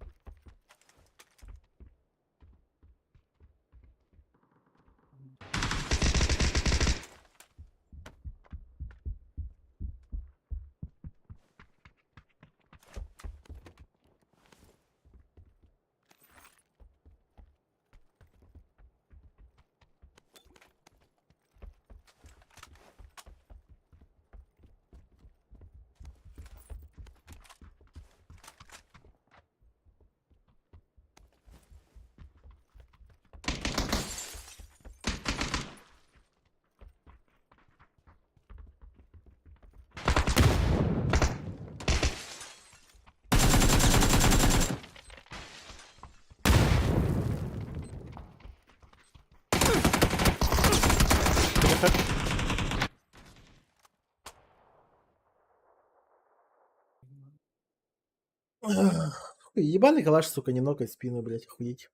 Хуй, ебаный калаш, сука, не нокает спину, блять, охуеть.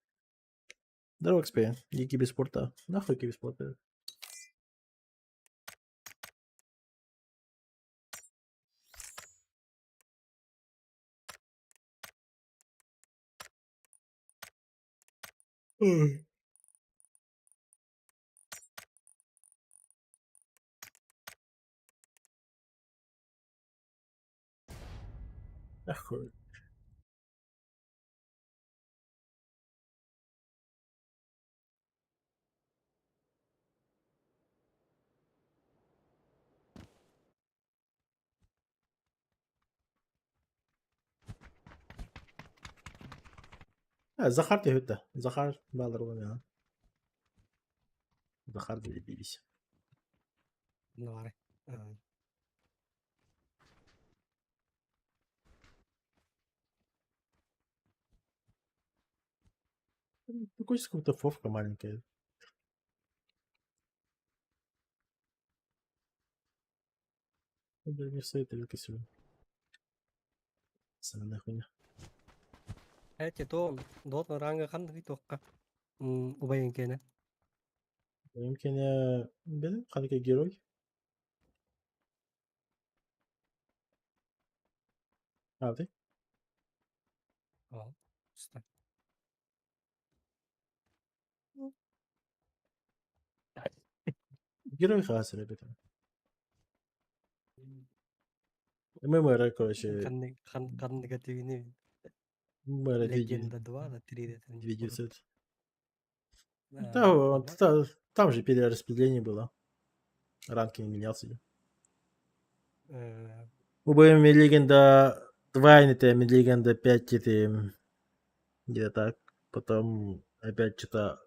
Здорово, XP. Дикий без спорта. Нахуй без спорта. Ой. Нахуй. А, Захар түһүттэ. Захар баалар Захар заебись. Нары. Такой какая-то фовка маленькая. Да не в своей тарелке сижу. Сраная хуйня. Эти то дот ранга ханныгый туохха убайын киэнэ. يمكن بلا خليك герой. А, ты? Ол. Герой хас, ребята. ММР, короче. Ханныга тигини ММР Легенда 2 на 3 2900. Да, там же перераспределение было. Ранг не менялся. УБМ Легенда 2, это Легенда 5, это где-то так. Потом опять что-то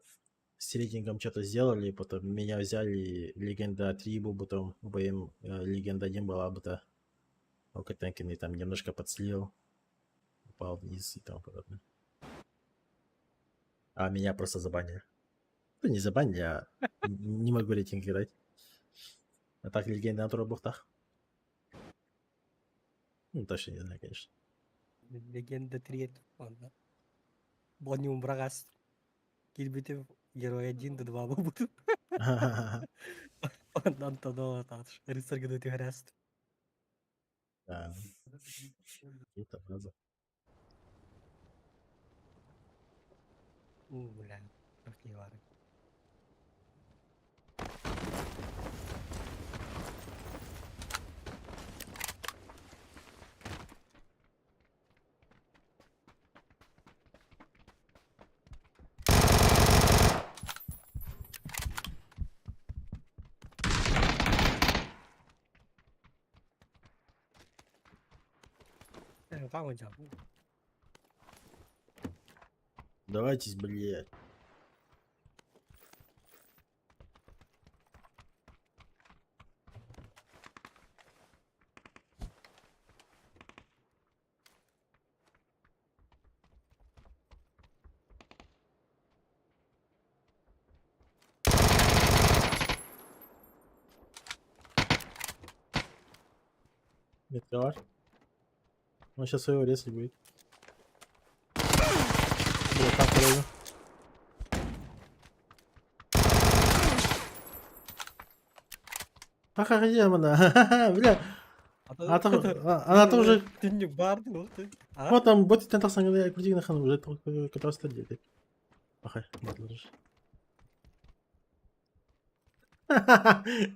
с рейтингом что-то сделали, потом меня взяли, Легенда 3 был, потом УБМ Легенда 1 была бы то. Окатенкин там немножко подслил, упал вниз и тому подобное. А меня просто забанили. Ну, не забанили, а не могу рейтинг играть. А так легенда на бухтах. Ну, точно не знаю, конечно. Легенда 3 ладно. Бонюм брагас. Килбитив герой 1 до 2 буду. Оннан тодо тааш. Рыцарь гыды түһэрэст. Да. Это база. Бля, какие вары. Давайтесь, блядь. Метровар. Он сейчас своего резать будет. Бля, там второй. Ха-ха, демона. Бля. А там, она тоже... Ты не бар, ну ты. Вот там, вот ты там я крути на хану, уже как раз стадия. Ага, ладно.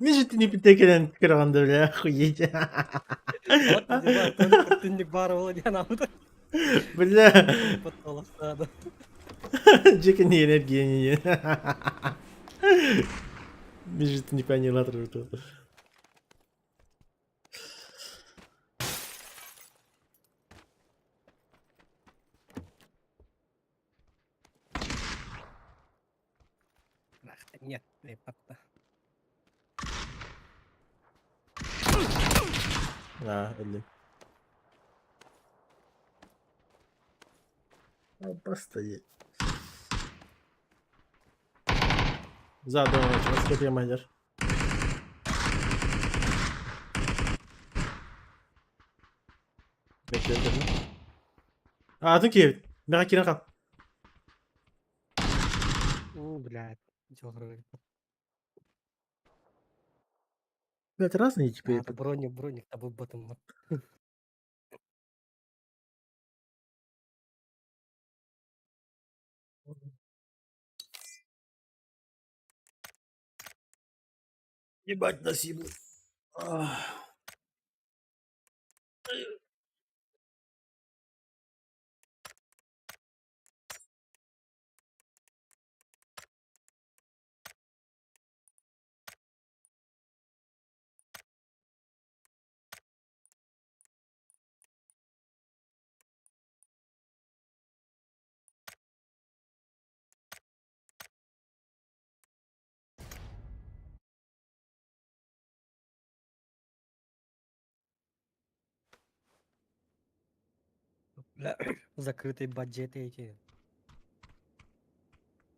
Миша, ты не питекелен кырганда, бля, охуеть. Түннүк бар ол диэн аабыта. Бля. Джека не энергия не. Миша, ты не поняла, что. Нет, лепота. А, или. Просто За домом, сколько майдер. А, ты киев. Бега кирен кал. Блядь. Блядь, разные теперь. Это броник, броник, табыл батым. Ебать нас ебут. Бля, закрытые баджеты эти.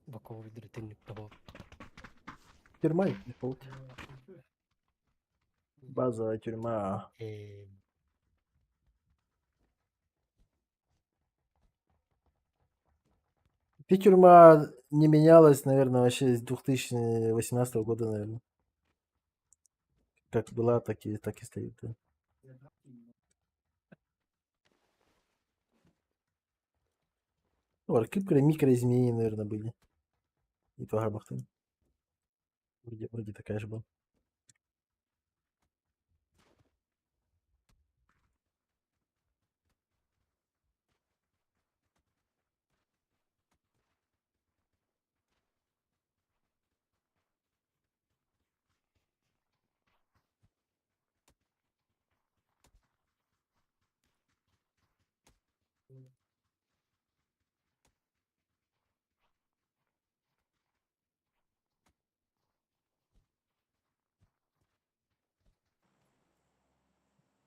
Боковой дрытынник того. Фирмай. Базовая тюрьма. Э, Ты тюрьма не менялась, наверное, вообще с 2018 года, наверное. Как была, так и стоит. Да. Ну, микроизменения, наверное, были. И то Вроде такая же была.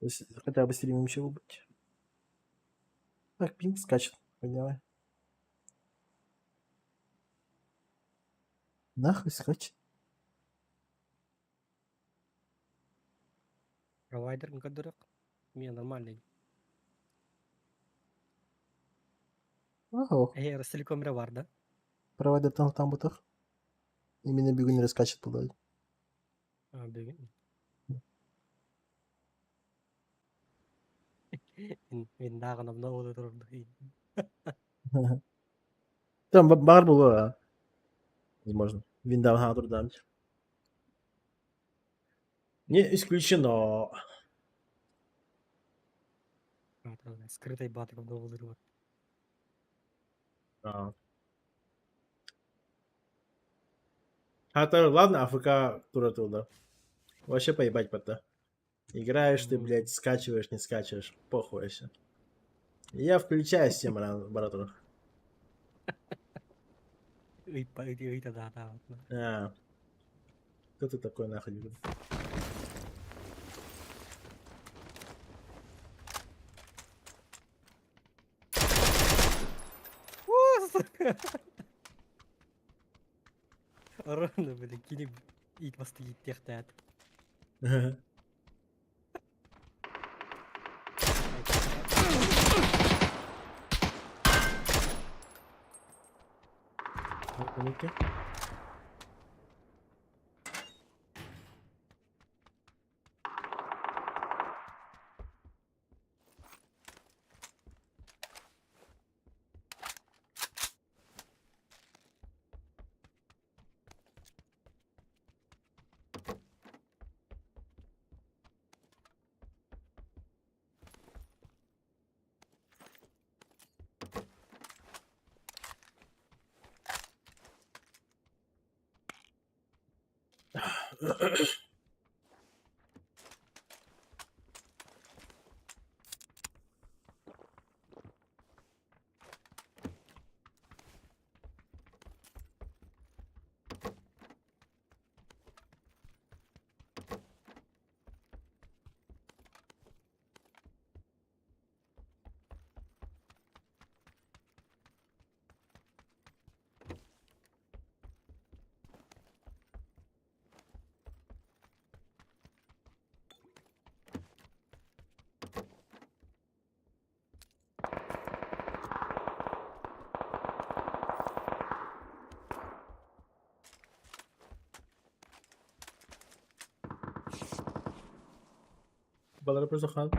То есть хотя бы стримом чего быть. Так, пинг скачет. Поняла. Нахуй скачет. Провайдер көрдөрөх. Мен нормальный. Ого. Э, Ростелеком бар, да? Провайдер там бутах. Именно бегун раскачет туда. А, бүгүн. Мин даҕаны обновили турду. Там бар было, возможно. Винда турдан. Не исключено. Скрытай батыр обновили. А. А ладно, АФК тура туда. Вообще поебать пота. Играешь ты, блядь, скачиваешь, не скачиваешь. Похуй вообще. Я включаю всем, брату. Да. А. Кто ты такой нахуй? Ровно, блин, кини ит басты иттехтәт. Ну-ка. Балары просто хан.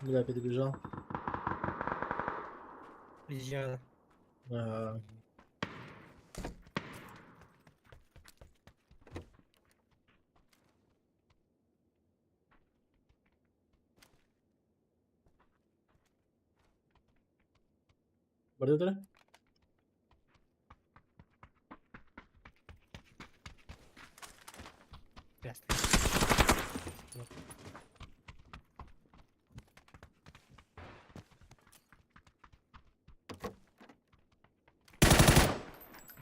Бля, перебежал. Приезжала. Ага. Бордетер? Ясно.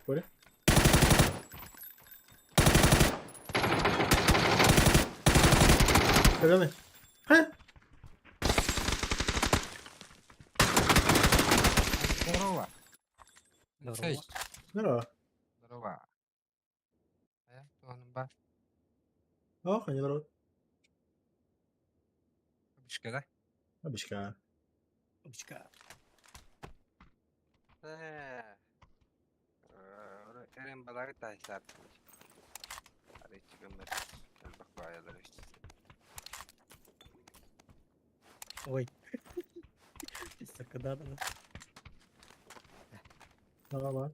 Коля? Каленый. Ха! Здорово. Здорово. Здорово. Здорово. Э, туһунун бар. Ох, они здорово. Бишке, да? Бабочка. Бабочка. Э, Эрен балары тайсар. Ой. Сука, да, да, да. Ага.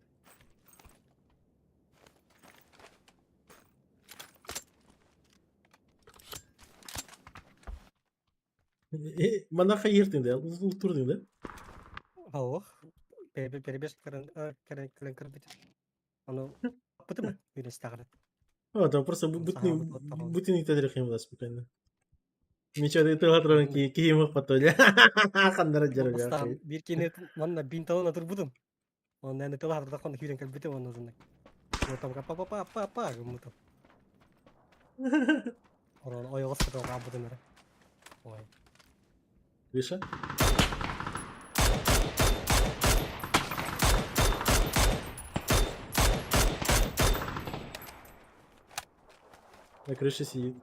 Манна хайыртың да, турдың да? Аллах. Перебежка кэлэн көрбүт. Ону бутым үрэстәҕэр. О, там просто бутын итәдер да спокойно. Ничего, ты латрон ки ки мох патоля. Хандара жарга. Бир кини манна бинталына турбутум. Онно аны тыла хатырда хон хүрен кэлбитим онно зынна. Там па па па па па гыммытым. Орон ойоҕос кытылга бутум эрэ. Ой. Выше? На крыше сидит.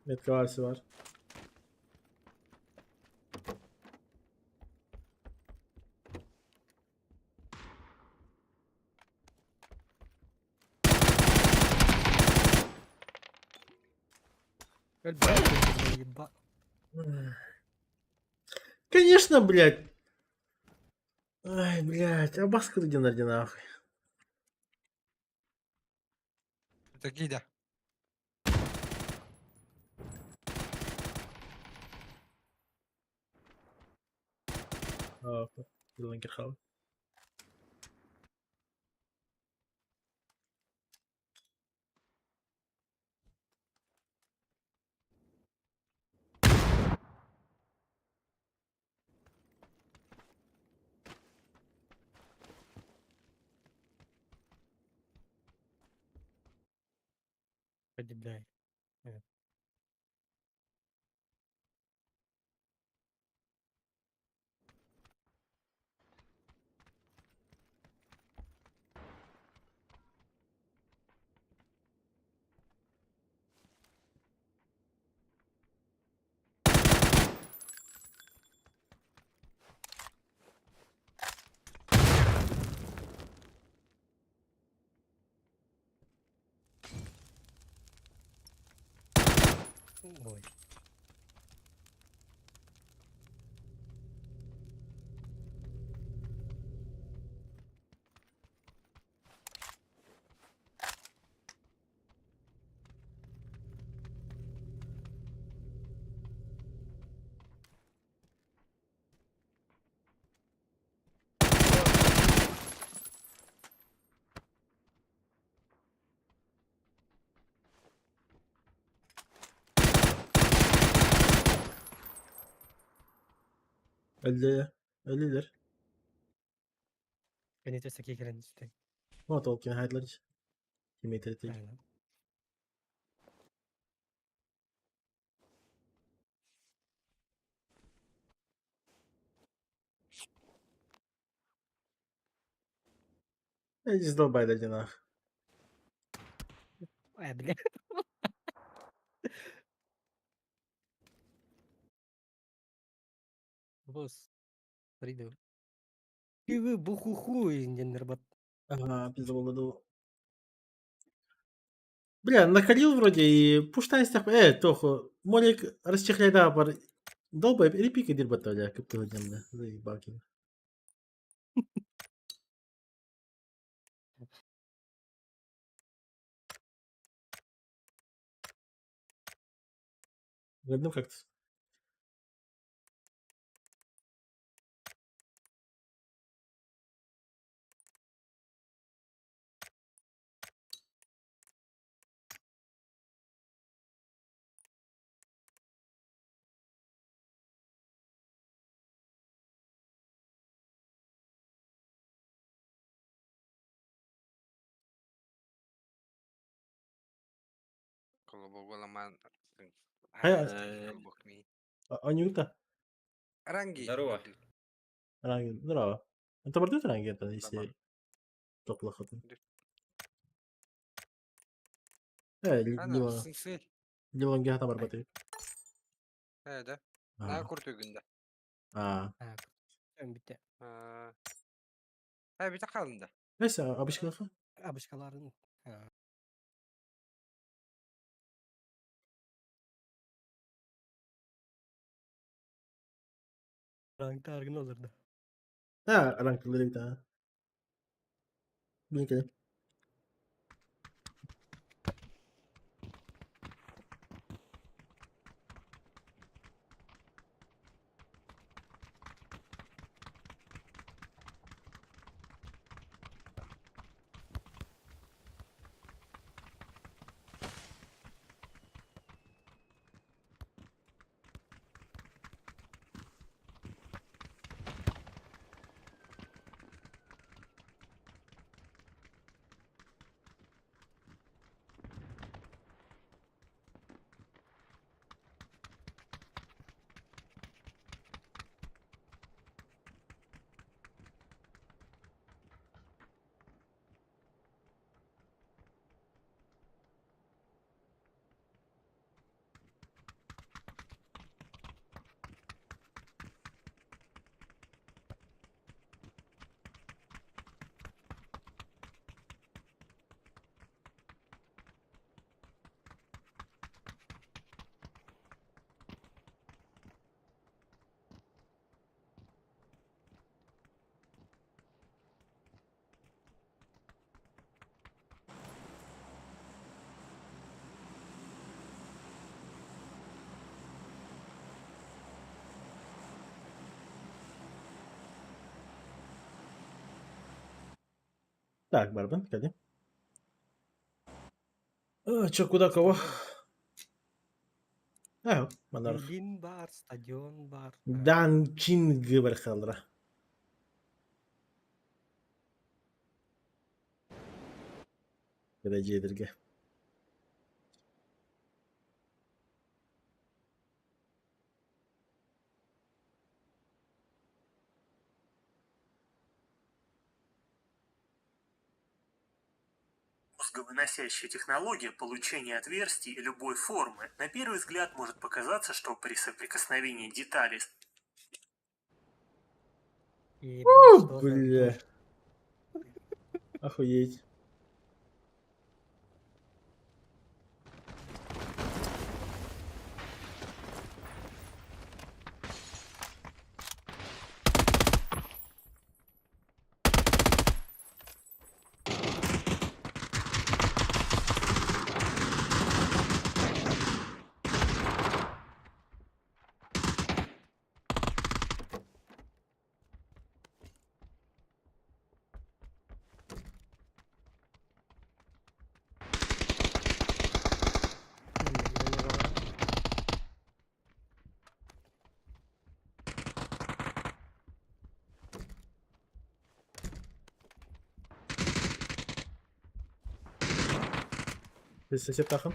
Метка var. Конечно, блядь. Ай, блядь, а баска где на нахуй. Это гида. А, Ланкерхау. Пойди, блядь. Ой. Öldü. Öldüler. Beni өссө кэлэн үстэ. Вот ол кин хайдлар. Ким этер. Aynen. Эти задолбали нахуй. Ай, бля. Бос. Приду. Кивы бухуху диэн бат. Ага, пизда был. Бля, накалил вроде и пуштай стях. Тоху, молик расчехляй да пар. Долбай, репика дир баталя, как ты да. Заебал кин. Родным как-то. Колобок Хайа, Колобок ми. Анюта. Ранги. Здорово. Ранги, здорово. Это бордит ранги, это если топлохо. Э, Лилонге там барбаты. Да. На куртугунда. А. Битте. А, бите қалында. Neyse, абышкалаха. Абышкаларын. Rankta argın olurdu. Ha, rankları bir tane. Блин, Так, барбан, кади. Чё, куда кого? А, манар. Билин бар, стадион бар. Данкинг бархалра. Дерге. Мозговыносящая технология получения отверстий любой формы. На первый взгляд может показаться, что при соприкосновении деталей Бля. Охуеть. Сосед тахын.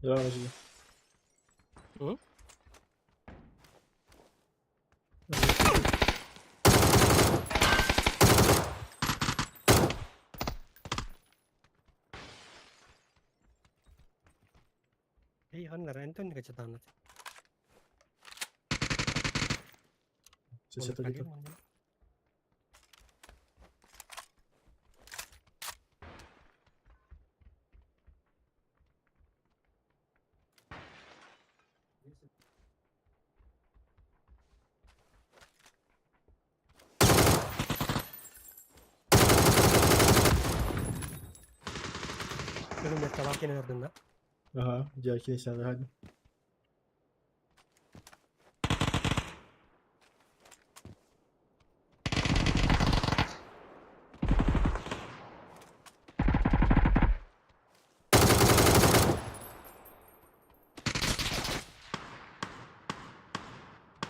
Devam edelim. Hı? Ey hanlar Antonio kaçatanat. Сосед где-то. Меткалаах киэнэ өлөрдүн да? Ага, дьэ, кини саҕа.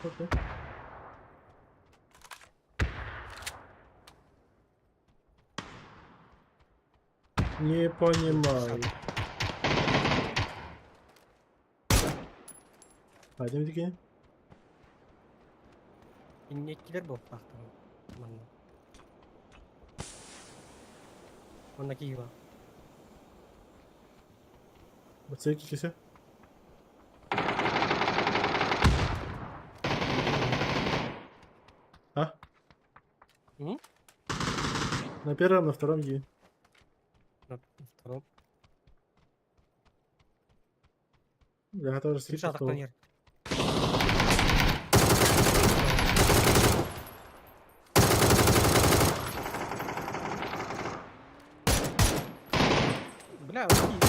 Окей. Не понимаю. Пойдем такие. Иннеккилэр буолбатахтар манна. Манна киһи баар. Бацейки кисе. А? М? На первом, на втором Е. На втором. Я тоже Үс скидку. атахтан иһэр. Бля, окей.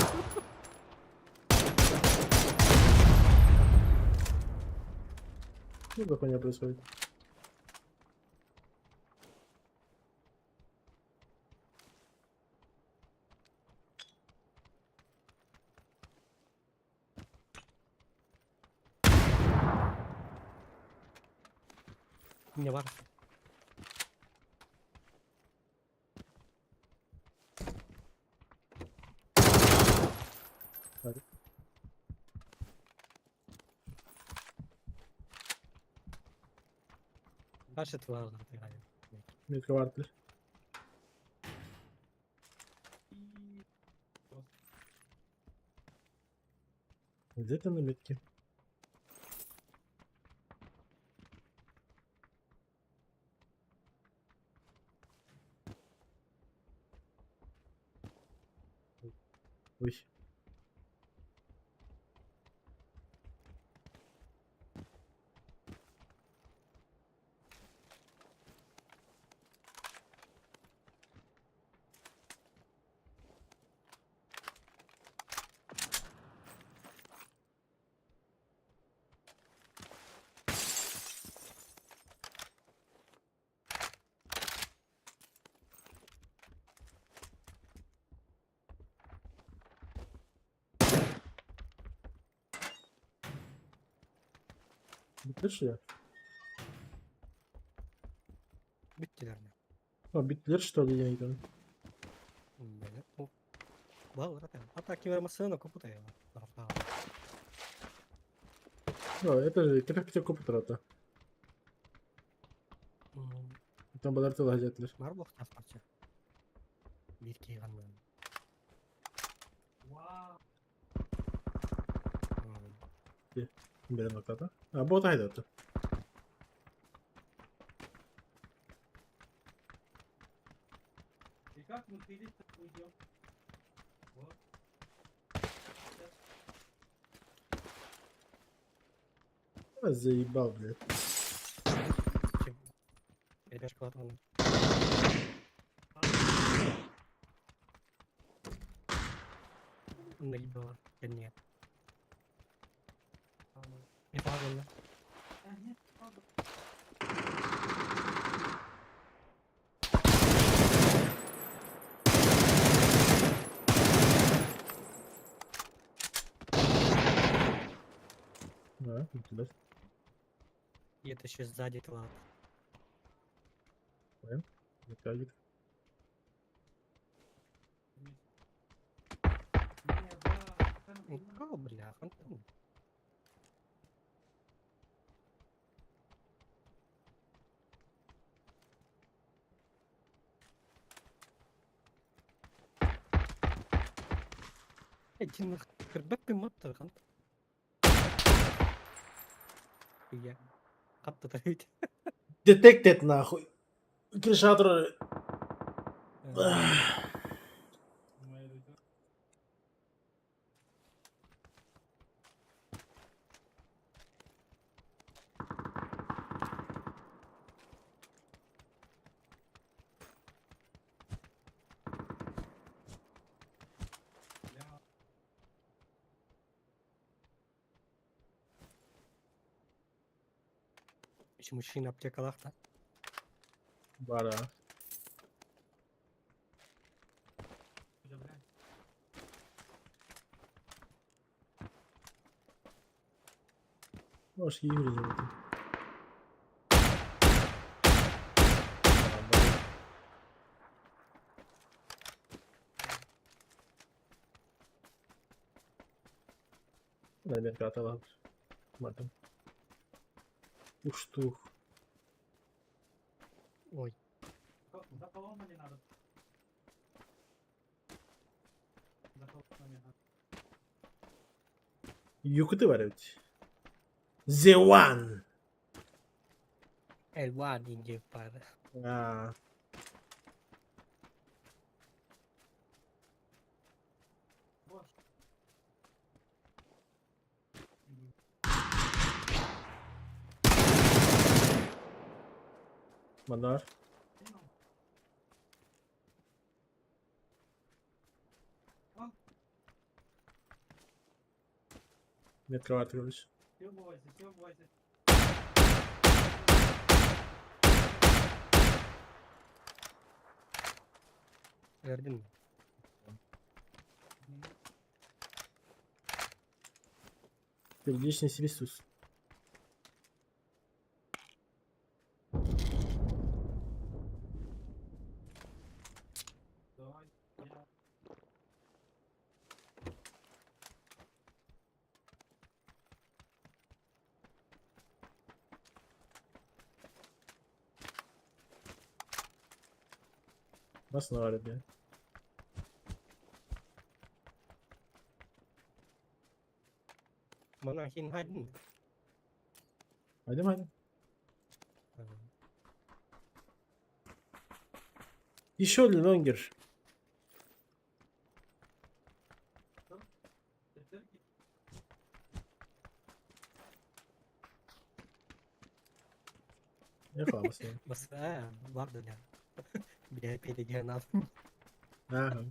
Ну, за хуйня происходит? Не бар. Hadi. Дальше твоя играли. Метка вартер. Где ты на метке? Ой. Bitti ya. Бүттүлэр ме. А, биттилер что ли я не Бene. Бал, Ата ким массыына купута я. Ну, это же кепек купутрата. Там балар тыл хажатлар. Бар буохтаах парча. Биир киһи ханна. Бер ноктата. А, бот айдаты. А, заебал, блядь. Ребяшка латвана. Наебала. Да нет. Не правильно. Да, биттилер. И это еще сзади тела. Метка айдит. О, бля, фантом. Эй, нах, көрбөппүн маттар хант. Иә. Қатты тарыйт. Detected, нахуй. Кришатор. Үч мужчина аптекалаах да. Бара. Может, Юрий зовут. Наверное, Матом. Уштух. Ой. Юкуты бар эбит. The One! Эльва диэн диэк баара. Аа. Манар. Не открывает, короче. Эрдин. Сердечный ресурс. Бас наварит, да? Манан хин хайдын. Пойдем, Аня. Еще один лонгер. Я хлабас. Бас аа бар да. Бля, перегнал. Ага.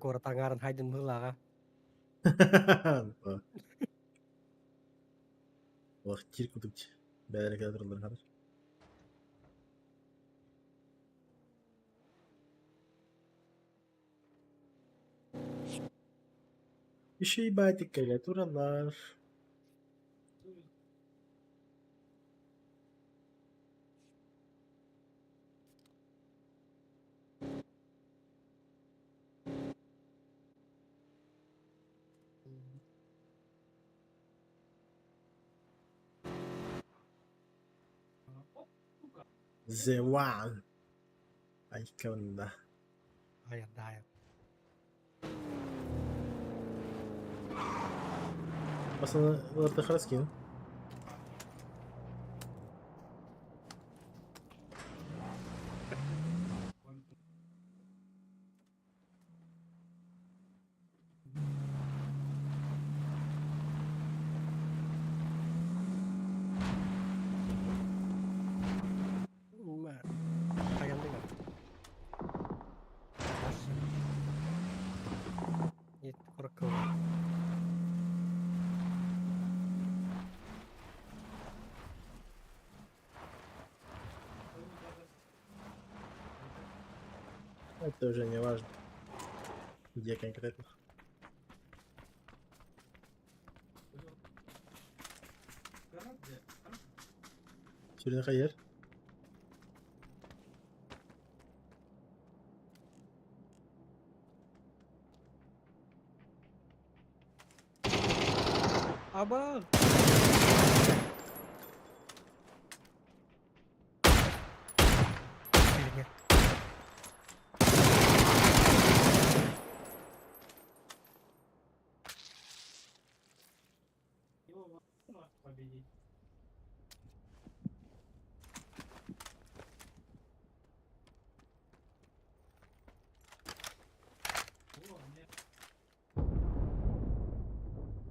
Куорат аҥаарын хайдын быһыылааҕа. Олох кир кутук бэйэлэрэ кэлэ тураллар хатар. Үчүгэй баайдык кэлэ тураллар. The One. Айконда. Айардаайа. Басына ЛРТ скин. Куракова. Это уже не важно. Где конкретно. Сүрүн хайыр. Аба! Херня.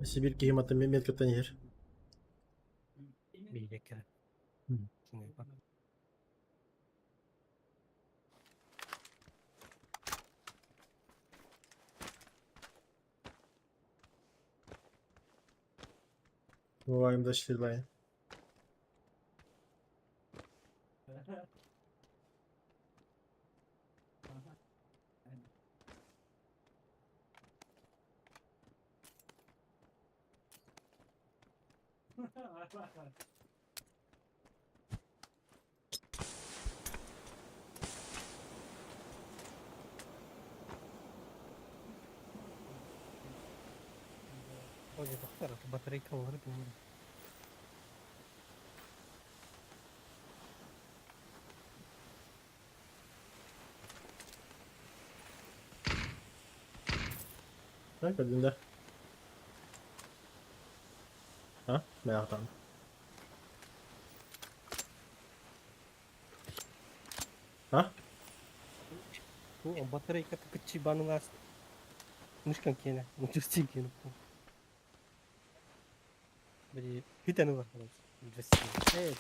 Сибирь киһи меткаттан иһэр. Бииреккэ. Мм. Кине бар. Бываем за Ой, доктор, батарейка олору билмейм. Так, один, да. А? Мягтан. А? Бу батарейка кыччы бануңас. Мышкан кене, мучурчи кене. Били хитен бар. Э.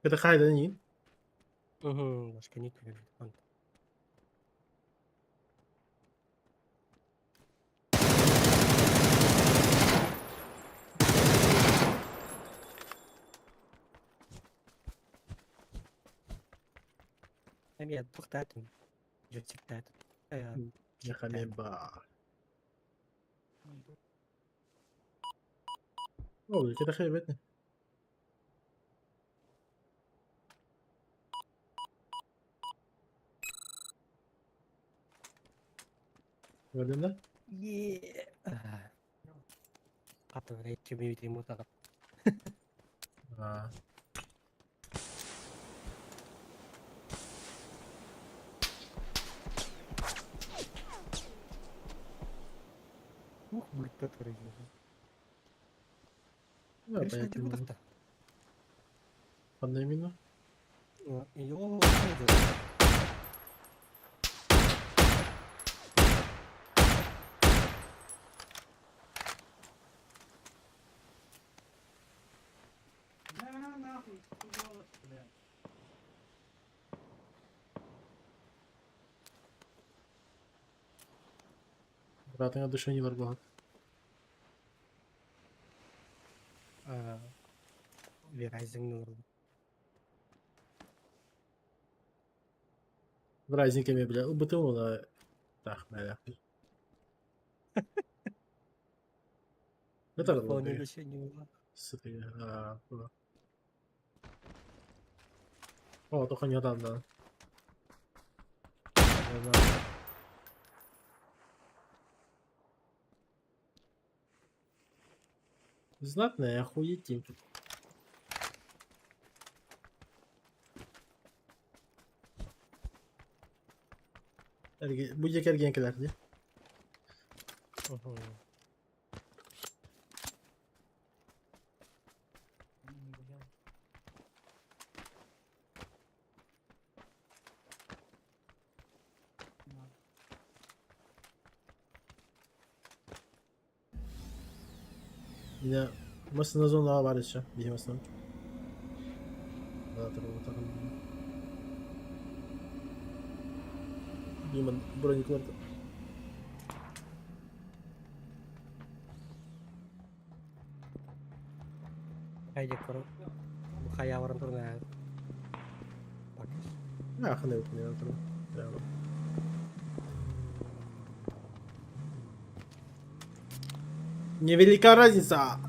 Это хайда не? Угу, башка не түгел. Эми туктатым. Жүтсиктат. Яхамеба. О, это хайбетне. Gördün да? Катып кеме мутага. А. Ух, бултта туры. Да, понятно. Одновременно. Йо, Братыңа душени бар болады. Verizon Verizon кеме биле. Бутым оны. Так, мәле. Это Телефоны еще не было. Сыты. А, О, только не там, да. Знатная охуетень тут. Бу эрген кэлэр дии. Yine masına zona var еще. Биһи Да, Мимо бронекларда. Хайде кор. Бу хаяварын турна. Пакеш. А, ханы выполняю туру. Прямо. Невелика разница.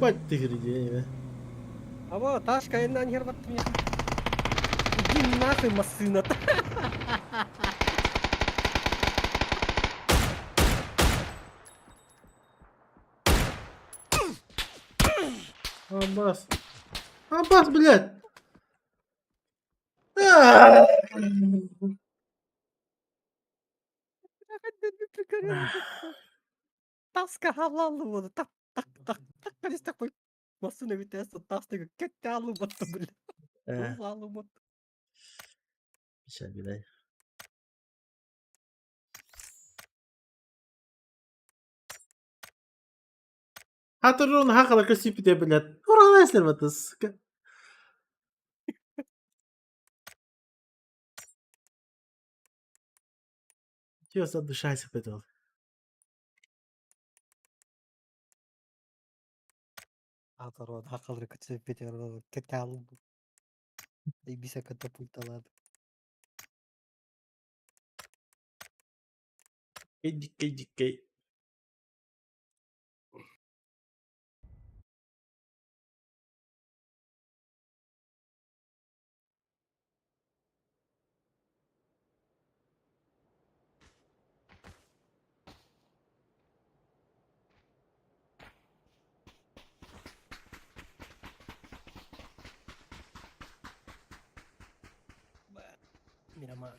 Ебать ты гридень, А вот, Ташка, я на нервах меня. Иди нахуй, машина. Аббас. Аббас, блядь! Аа! Таска халаллы так так так так так такой массына бүтээс тастыгы кетте алып бля. Алып. Сейчас, блядь. Хатырын хақала көсіпіде, блядь. Уралайсыздар ма, сука. Чего задушайся пытал? Хатырын хақала көсіпіде кетте алып. Ибиса катапульталады. Дикей, дикей. Мирамар.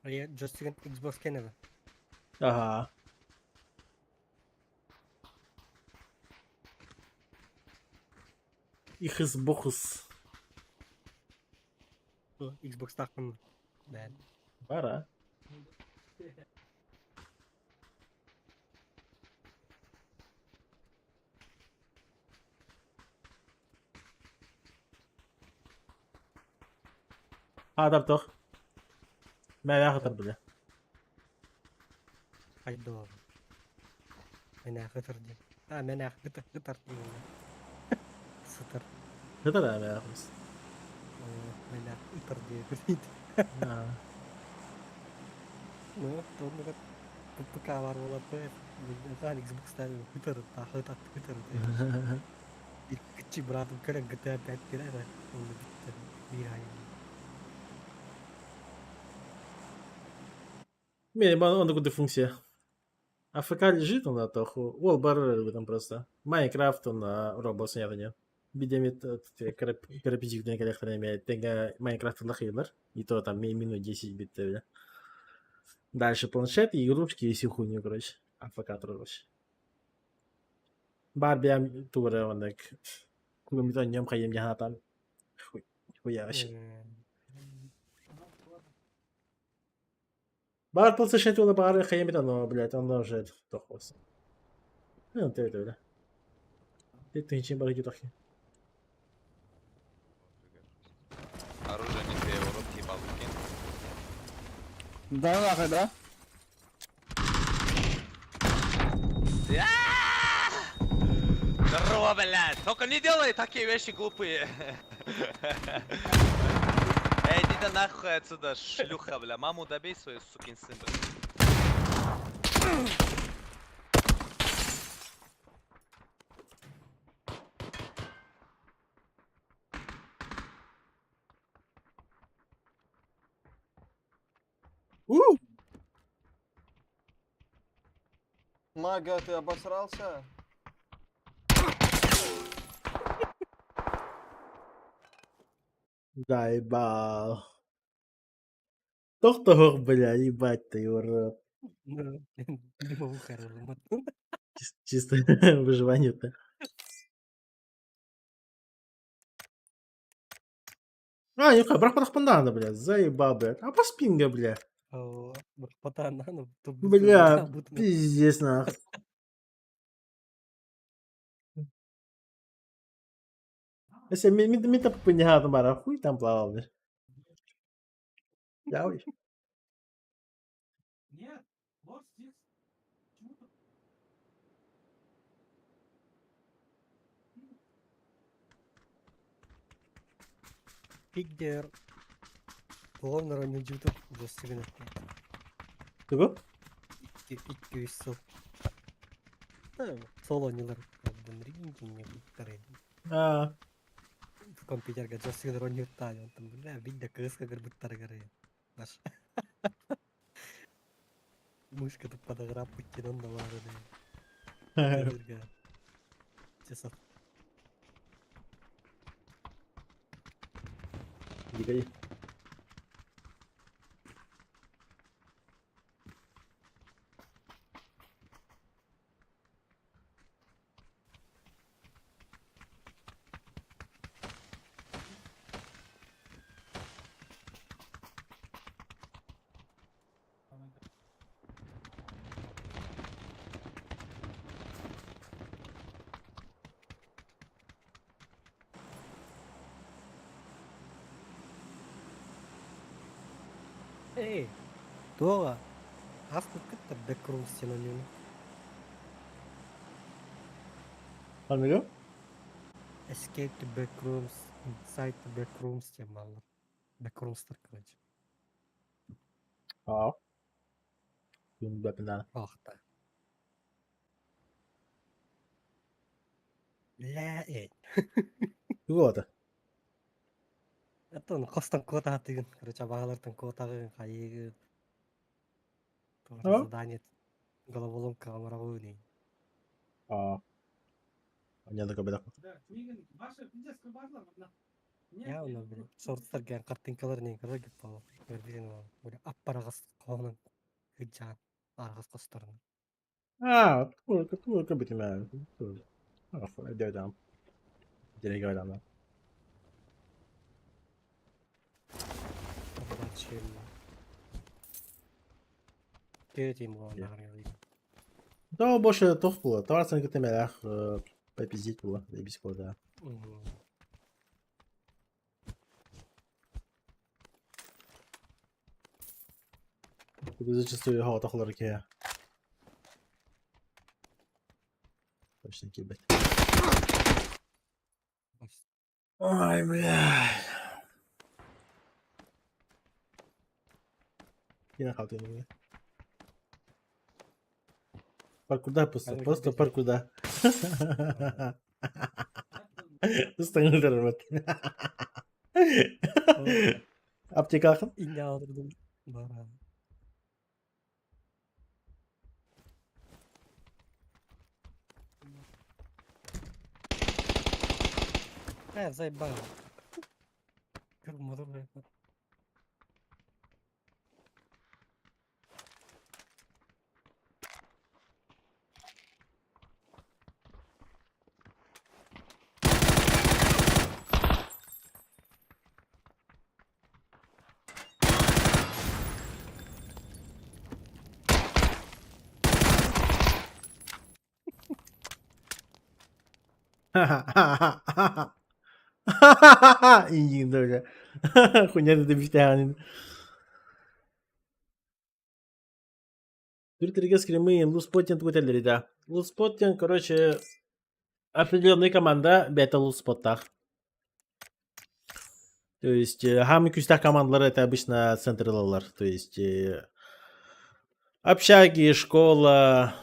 Я джойстик Xbox кенеде. Ага. Ихыс-бухыс. Xbox тақпын. Бән. Бара. Хадар toch? Мә хатар бile. Хайдо. Мен ахытыр дим. А, мен ахытыр хытыр дим. Сытыр. Хатар мә хатар. Мен ахытыр дим. Ну, тоннуга ПК бар болот го. Xbox тан хытыр, хытыр, хытыр. Икки братым көрөн GTA 5 берер. Оны битти. Бир ай. Мен онда куда функция. АФК лежит он тох. Ол бар там просто. Майнкрафт он Roblox не Бидемит карапизик ден коллекторами тенга Майнкрафт лахилар. И то там минут 10 бит. Дальше планшет и игрушки и всю хуйню, короче. АФК короче. Барби тура он кулумитон нем хаем яхатан. Хуй. Хуя вообще. Бар PlayStation тула бар хаем но, блядь, он уже тохос. Ну, ты это, да. Ты ничем бар гитахи. Оружие не твоего, рот ебал, прикинь. Да нахуй, да? Здорово, блядь! Только не делай такие вещи глупые. Эй, иди да нахуй отсюда, шлюха, бля. Маму добей свою, сукин сын, бля. У! Мага, ты обосрался? Заебал. Тох-тох, бля, ебать ты его рот. Не могу харылмат. Чисто выживание-то. А, нихуя, брак панда, бля, заебал, блядь. А по спинге, бля. Бля, пиздец, нахуй. Если ми там бара, хуй там плавал, бля. Я ой. Пигдер Главный оонньуутун дьоссу гына Тугу? 2-3 сыл. Сол оонньуулар Аа. Компьютерга дьоссу гына оонньууттаан онтон бля биир да кыыска кырбыттарыгар наш мышка туппатаҕырааппыт диэн онно баара да часов Дикай. Эй, туоҕа ааспыккыт да Backrooms диэн оонньууну Ханныгы? Escape the Backrooms, Inside the Backrooms диэн бааллар. Backroomстар короче. Аа. Күн Аахта. Лээ эй. Тугу ата? Оттон хостон куотаатыгын, короче, абаҕалартан куотаҕын, хайыыгын. Аа? Задание головоломка оҥороҕун. Аа. Аньяна көбөдөх. Я онно били сорттарга картинкалар не көрө гиппал. Көрбүтүн ол. Били аппараҕас хоһунан кыдьаан арҕас хосторун. Аа, тугу тугу көбүтүмэ. Аа, дэдам. Дерегадам. Тетим буолан Да, больше тох было. Товар кытымелах попиздеть было, заебись было, да. Зачастую хоо тохлор ке. Точно кибет. Ой, бля. Я халтын мне. Паркуда просто, просто паркуда. Станылар вот. Аптекахын? Инне алдырдым. Бара. Э, заебал. Көр, мотор блядь. Индин тоже. Хуйня ты бифтянин. Түртерге скримы луспотен тугутеллери да. Луспотен, короче, определенная команда бета луспоттах. То есть хамы күстах командалар это обычно центрлалар. То есть общаги, школа,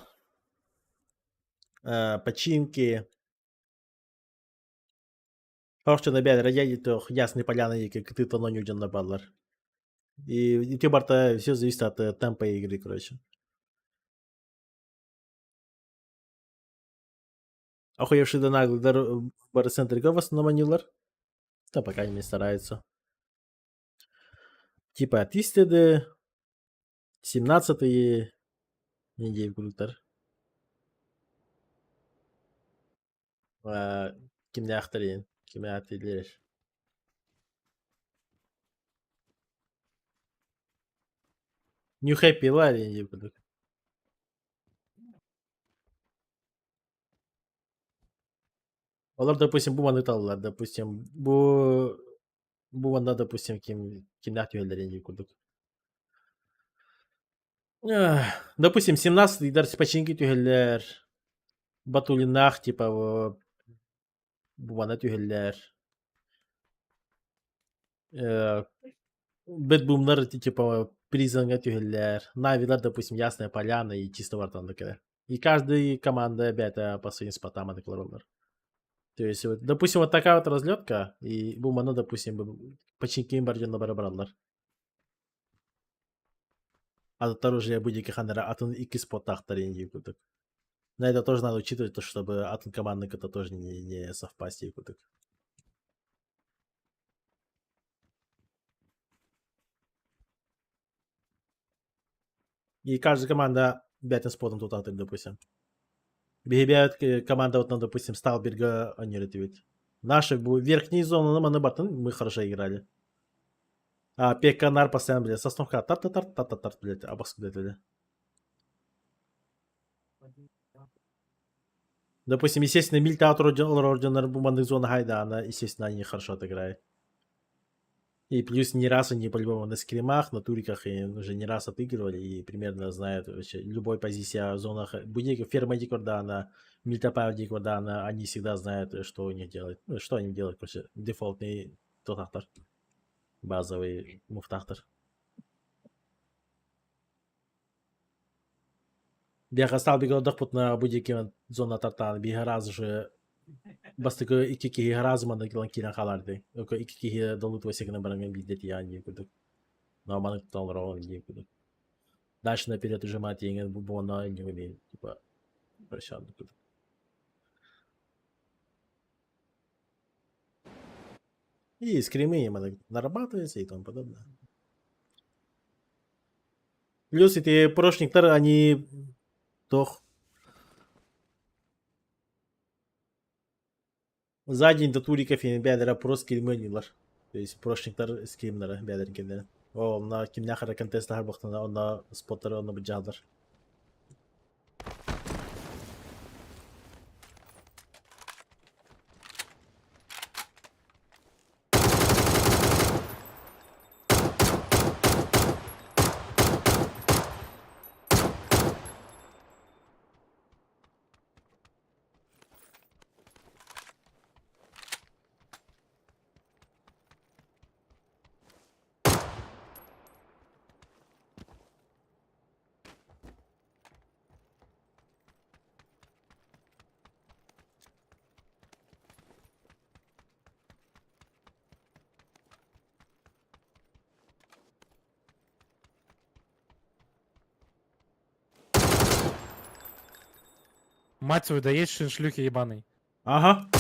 починки. Хорчо на бед радяди то ясный поляны как ты то нюден на баллар. И те барта все зависит от темпа игры, короче. Охуевший да наглый бар центрга в основном анилар. Да, пока не стараются. Типа Тистеды, 17-е недели култар. Кимнээхтэрин, кимнээхтилэр. New Happy Ларри диэн курдук. Олор, допустим, бу маны таллар, допустим, бу бу манна, допустим, ким кимнээх түһэллэрин диир курдук. Допустим, 17 ыйдар починки түһэллэр, Батулинаах типа бубана түһэллэр. Бэтбумнар типа призанга түһэллэр. Навилар, допустим, Ясная Поляна и чисто вартанды кэлэр. И каждый команда бэйэтэ по своим спотам олороллор. То есть, вот, допустим, вот такая вот разлетка, и бумана, допустим, починкин бар дьонно бары бараллар. Атыттар уже будики ханара атын икки споттаахтар дии курдук. На это тоже надо учитывать, то, чтобы атын командны кытта тоже не совпасть дии курдук. И каждая команда бэйэтин спотун тутаатын, допустим. Биһиги команда вот, допустим, Сталберга өнөрөтүбүт. Наши верхние зоны маны бартын мы хорошо играли. А Пеканар постоянно, блядь, сосновка тар-та-тар, та-та-тар, блядь, абаскудетели. Допустим, естественно, Мильтеатр орденер буманных зон Хайда, она, естественно, они хорошо отыграет. И плюс не раз они по-любому на скримах, на туриках и уже не раз отыгрывали и примерно знают вообще любой позиция в зонах. Будик, ферма Дикордана, Мильтопав Дикордана, они всегда знают, что у них делать. Ну, что они делают, короче, дефолтный тотахтар. Базовый муфтахтар. Биэхэ стал бигордохпутуна бу диэки зона тартаан биһи раз уже бастакы икки киһи разы манна киирэн хаалар дии. Икки киһи долутуга гынан баран биирдэ тиийэҕин дии курдук. Но маны толороҕун дии курдук. Дальше наперед ужимать тиийэн буона инньэ типа прощанный курдук. И скримы им нарабатываются и тому подобное. Плюс эти прошниктар, они тох за день до туриков и бэдера про скримынилар. То есть прошниктар скримнара бэдер кеннere. О, онна кимнäхара контестахар бахтана, онна споттары онна быджалар. Мать свою доесть, шлюхи ебаный. Ага.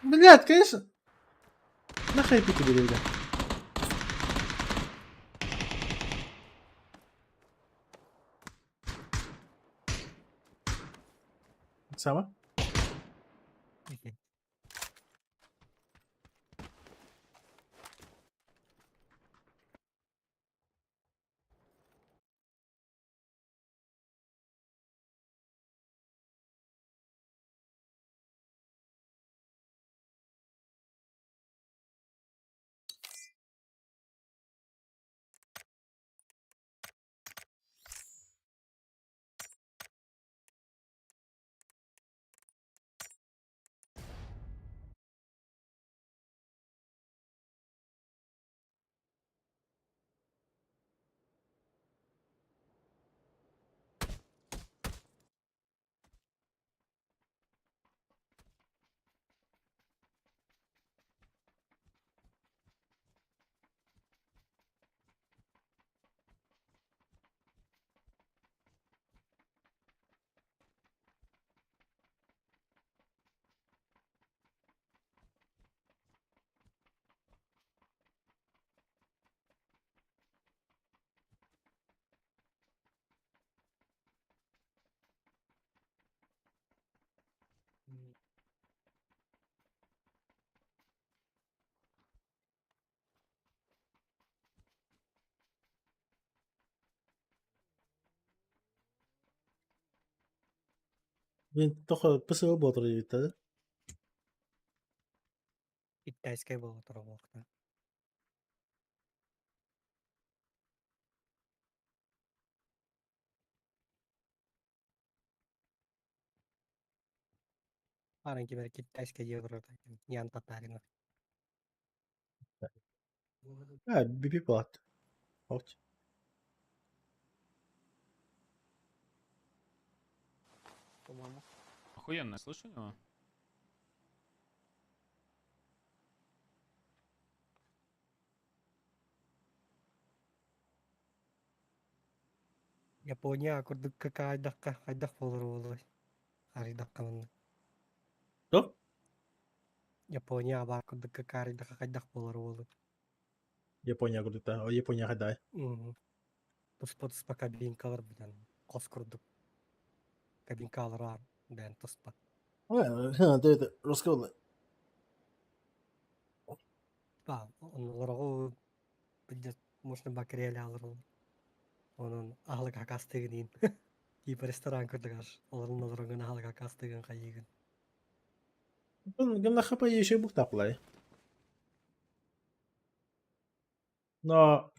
Блядь, конечно. Нахай пики бери, бля. Сама? Окей. Блин, только ПСВ буолар диэбит да? Китайскай буола турар буолуохтаах. Аран кибер китайскай дии олорор Ян Татаринов. А, BP плат. Вот. По-моему. Охуенно, слышу него? Япония курдук какаайдахха хайдах буолар буолуой? Арыйдахха манна. Что? Япония баар курдук какаарыйдахха хайдах буолар буолуой? Япония курдук да. Япония хайдай. Туспа-туспа кабинкалар бүтэн хос курдук кабинкалар баар бэйэн туспа. Это русский. Оннолорго билдет можно бакырыялы алыр Онон аһылык акаастыгын иин. Типа ресторан курдук аш. Олорун олороҥҥун аһылык акаастыгын хайыыгын. На ХП еще бухтаплай. Но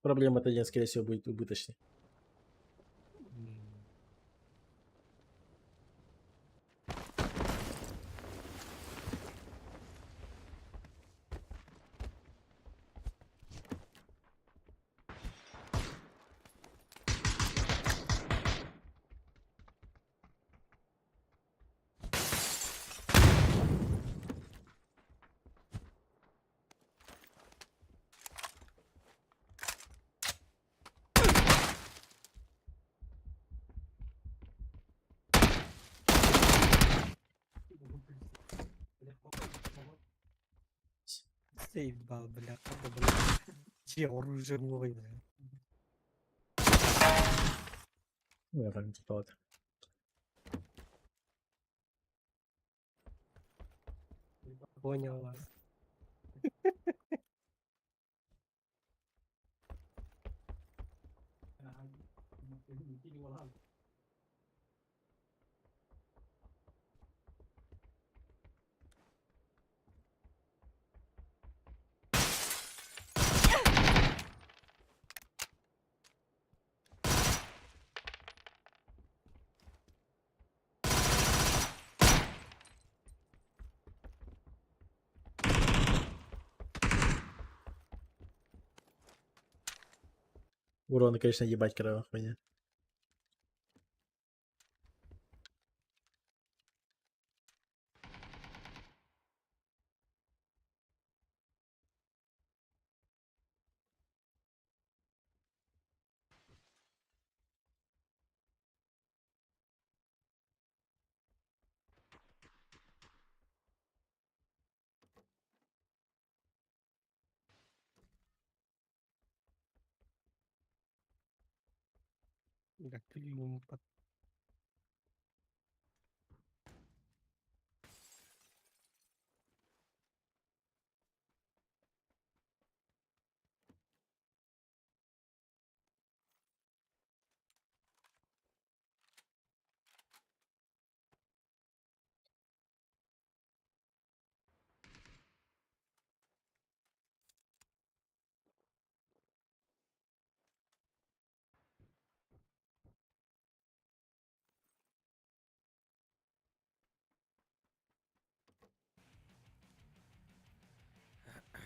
проблема это скорее всего, будет убыточной. Заебал, бля, бля. Че оружие мой, бля. Ну, я так не читал это. Понял вас. Урона, конечно, ебать кровавых меня. Enggak ngumpet.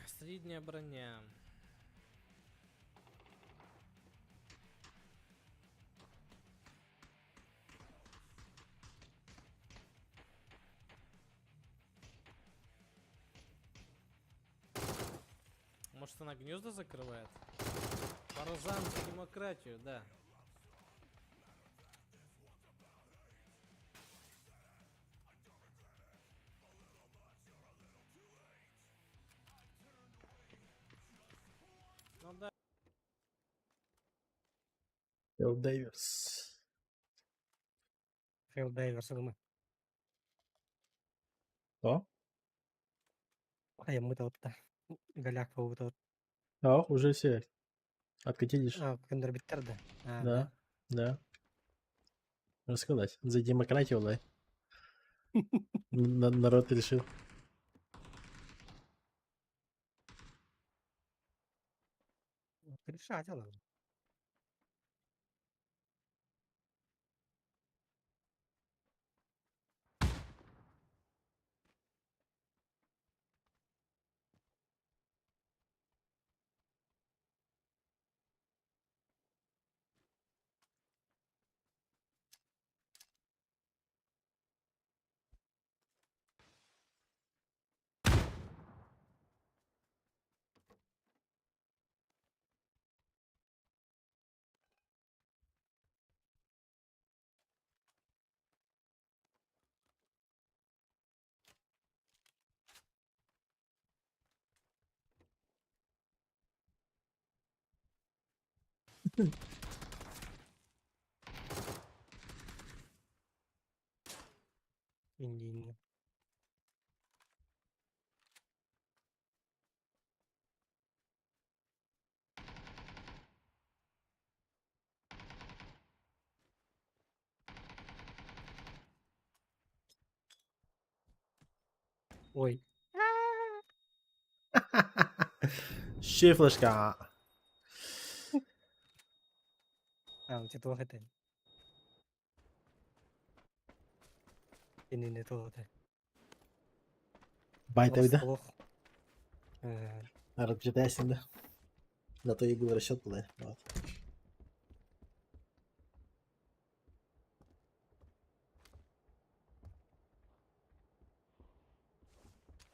Средняя броня. Может, она гнезда закрывает? Паразан за демократию, да. Ну да. Helldivers. Helldivers ылыма. Что? Айаммыт отта. Голяк буолбут. А, уже все. Откатились. А, көндөрбүттэр да. А, Да, да. Рассказать. За демократию, да? Народ решил. Решать она. Иннинэ. Ой. Ще флешка. А, у тебя туох этэй? Иннинэ туох этэй? Байт эбит, да? Олох. Э, Народ GTA да? На то и был расчет был, да? Вот.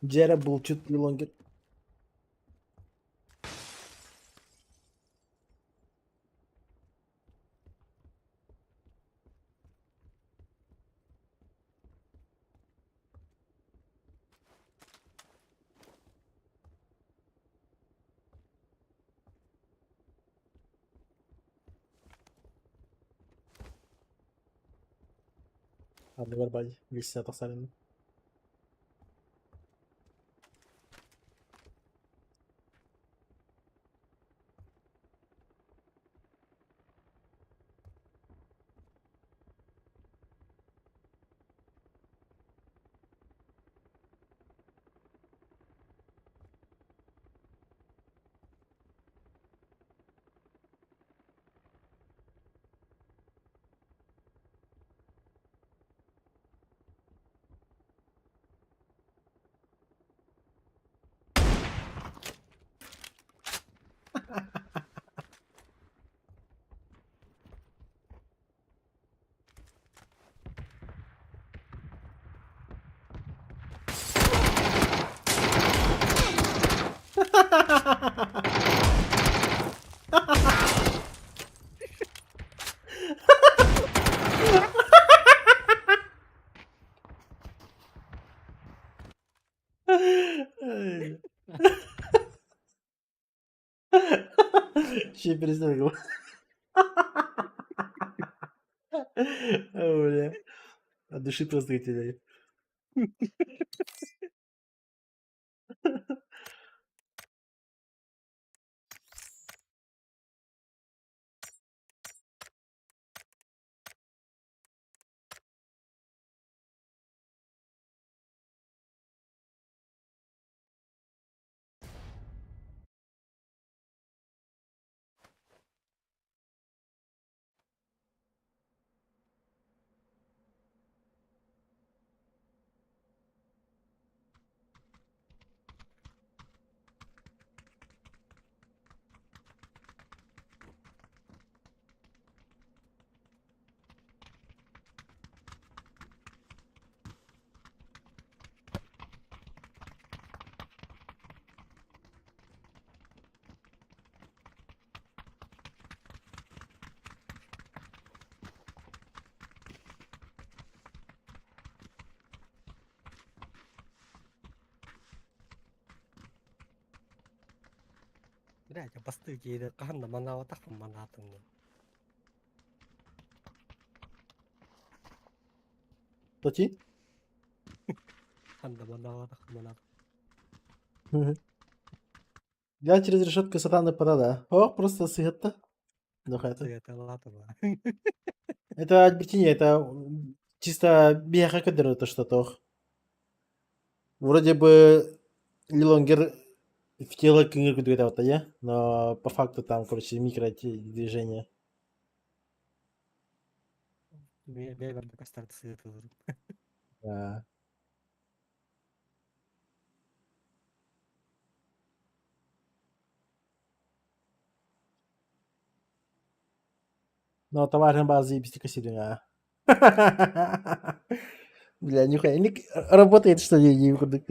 Джера был чуть ли лонгер. Ардыгар бади, весь тахсарын. Ще перестал. Бля. От души просто тебя. Блядь, а бастыы киһи хаһан да манаабатахпын манаатым дии. Тоти? Хаһан да манаабатахпын манаатым. Я через решетку сатаны парада. О, просто сыгытта. Духата. Сыгыталаатым. Это Альбертини, это чисто биһиэхэ көрдөрөр то что тох. Вроде бы Лилонгер в тело кыҥыр курдук я, но по факту там, короче, микро движения. Да. Но товарный базы ебись а. Бля, нихуя, работает что ли, не курдук.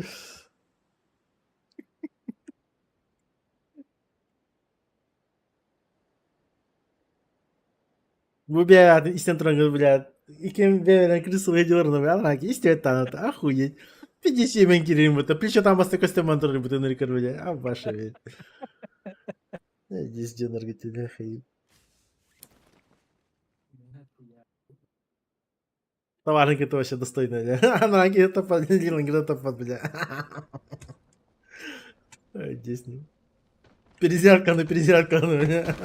Бу бля, истэн туран бля, иким бэйэлэрин крысовые дёрну, бля, раки, истибэт таната, охуеть. 57 кирим быта, плечо там баста көстөмөн турар бутын рекер, бля, а баша, бля. Здесь дёнер тебе Товарник это вообще достойно, бля. Анаки это под, это под, бля. Здесь не. Перезерканы, перезерканы, бля.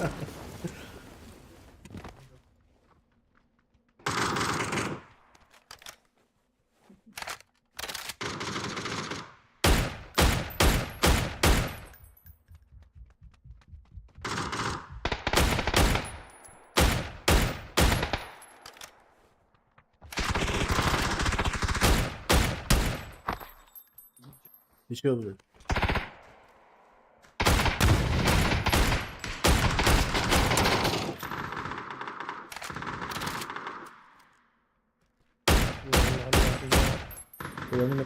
Еще, блядь. Куда не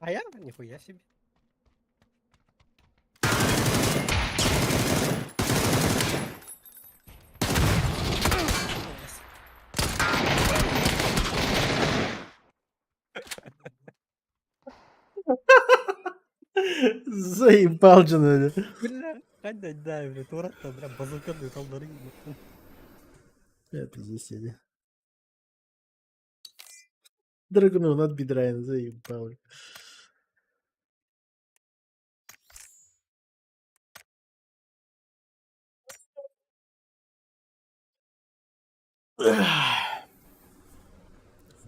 А я? Нихуя себе. Заебал же, Бля, ханна да, бля, турат бля, базуканы талдыры. Бля, пиздец, сиди. Драгунов над бедрайн, заебал.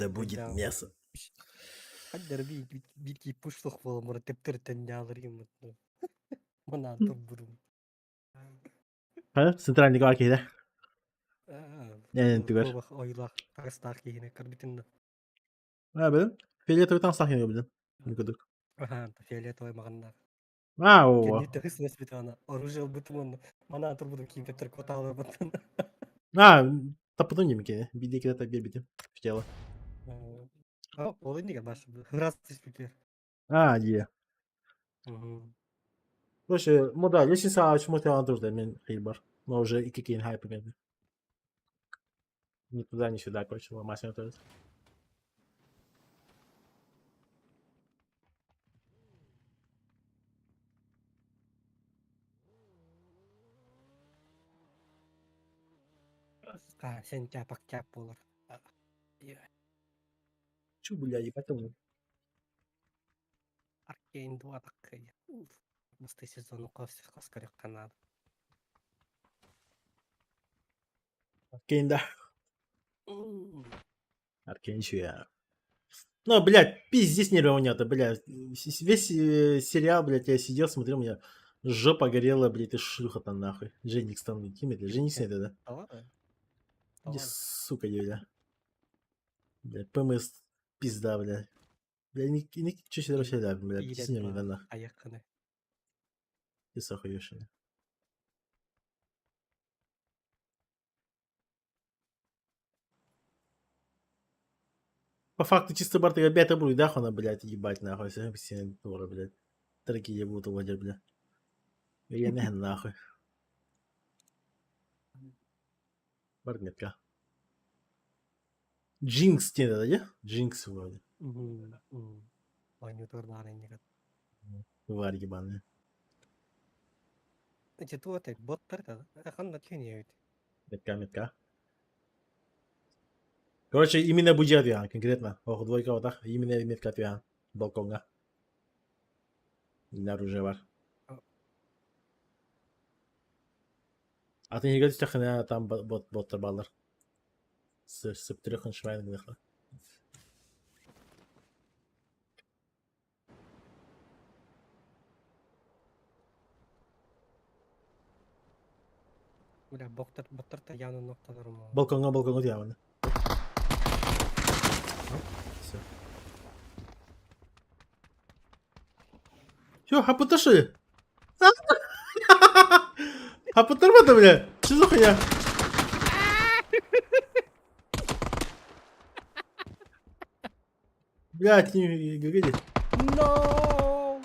Да будет мясо. Хаддар би битки пушлых болмыр тептер тәннялыр Мына турбурум. А, центральный гвардии, да? Не, ты говоришь. Ойлах, тагыстах киһине карбитин. А, блин. Фиолетовый там сахин, блин. Никудук. Аха, фиолетовый маганна. А, о. Кенни тагыс бит ана. Оружие бутымын. Мана турбурум кийин тептер коталы бутын. А, тапыдым немеке. Биде кидата бербитим в тело. А, ол инде баш. Раз түспүтер. А, е. Короче, ну да, лестница чмот тоже мен хейбар. Но уже и какие хайп примерно. Ни туда, ни сюда, короче, ломать не тоже. А, сен чапак чап болар. Чу, бля, ебать там. Аркейн 2 такая. Басты сезону қос көрек канады. Аркейн, да. Аркейн еще я. Ну, блядь, пиздец нервы блядь. Весь сериал, блядь, я сидел, смотрел, у меня жопа горела, блядь, и шлюха там нахуй. Женикс там, кем это? Женикс это, да? Иди, сука, бля. Блядь, ПМС пизда, блядь. Бля, не, не, че себе вообще, да, блядь, пиздец нервы, нахуй. Ты сохуешь, По факту чисто барты опять будет, да, она, блядь, ебать, нахуй, все, все, дура, блядь. Трагедия будут уводить, бля. Я не нахуй. Барнетка. Джинкс тебе да, Джинкс вроде. Тварь ебаная. Эти туоты, боттар ханна түһүнүөбүт. Метка, метка. Короче, именно бу дьиэ түһэҕин конкретно. Ох, двойка отах, именно метка түһэҕин балкоҥҥа. Иннэ оружие бар. Атын иһигэр түстэххинэ там боттар бааллар. Сыптырых швайн гыныхла. Бля, боктар, боттар явно нокталар Балкоҥҥа, балкоҥҥа түһэҕин. Все. Все, хапыташи! Хапытырмата, бля! Что за хуйня? Блядь, не ГГ No!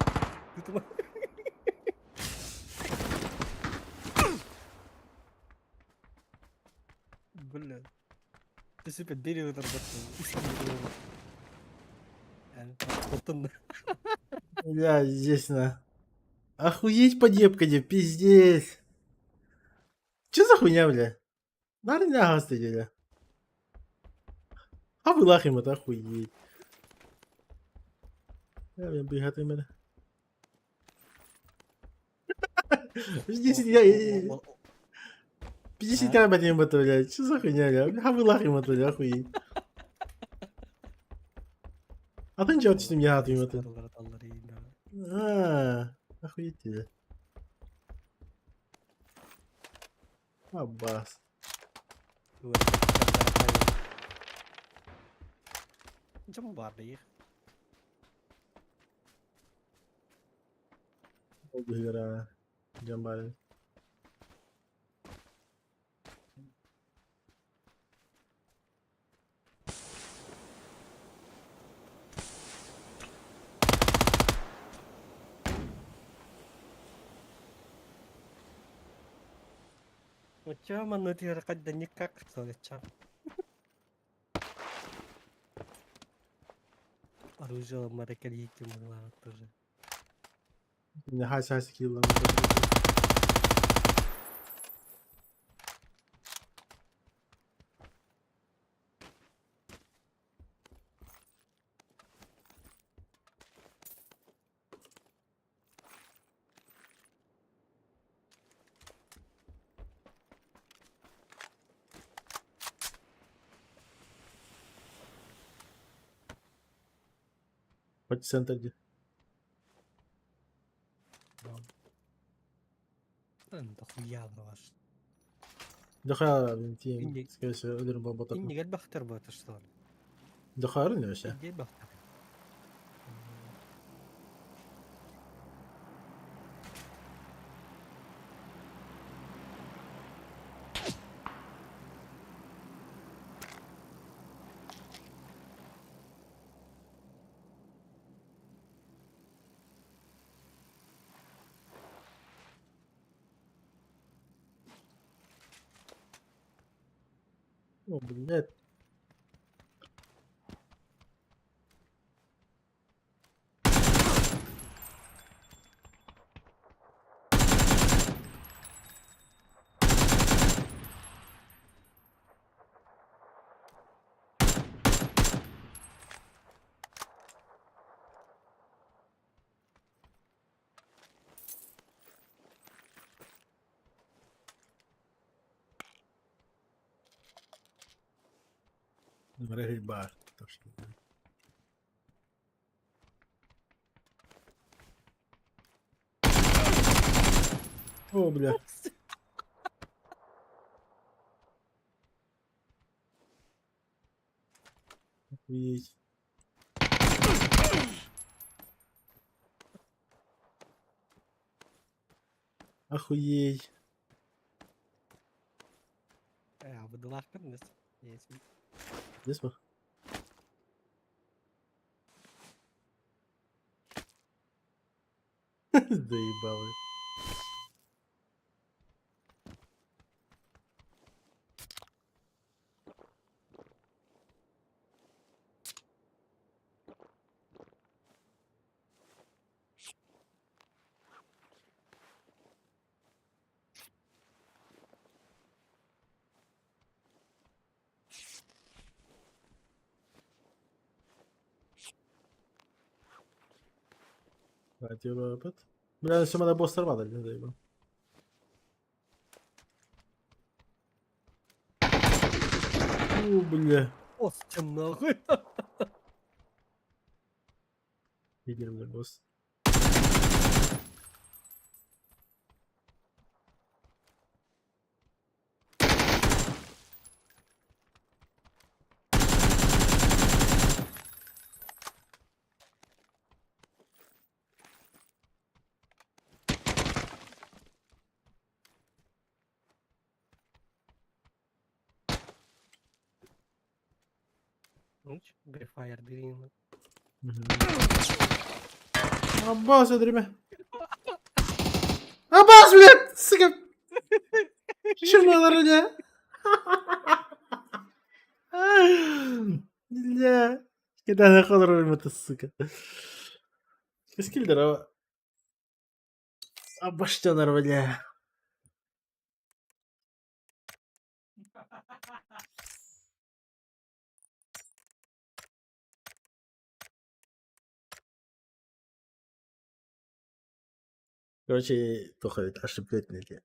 Бля. Ты супер дерево Бля, здесь на. Охуеть подъебка, пиздец. Че за хуйня, бля? Нормально бля. А вы лахим это охуеть. Я бігати мене. Здесь я... 50 км блядь. Что за хуйня, бля? А вы лахим это, бля, охуеть. Атын жауап түстім я атым это. А, охуеть тебе. Аббас. Дьон баар Ол быһыгара дьон баар. Оччо манна тиһэр хадда никак солечча. Оружие маракалики могла тоже. Хась хась килла. Хоть центр где. Да хуя ваш. Даха тим, скорее всего, өлөрүм болботок. Иннигер бахтар бата что ли? Даха не вообще. Где бахтар? О, блядь. Бар. О, бля. Охуеть. Охуеть. Абдуллах Есть. Здесь мы? Заебал. Радиоробот. Бля, все надо босс сорвало, блин, заебал. У, бля. Остин нахуй. Лидер, бля, босс. Ну, чё, Грифайр дырин. Аббас, время. Аббас, блядь, сука. Чего бля? Бля. Когда нахуй это, сука. Скильдер, Абаштянар, бля. Короче, тоха ошибка не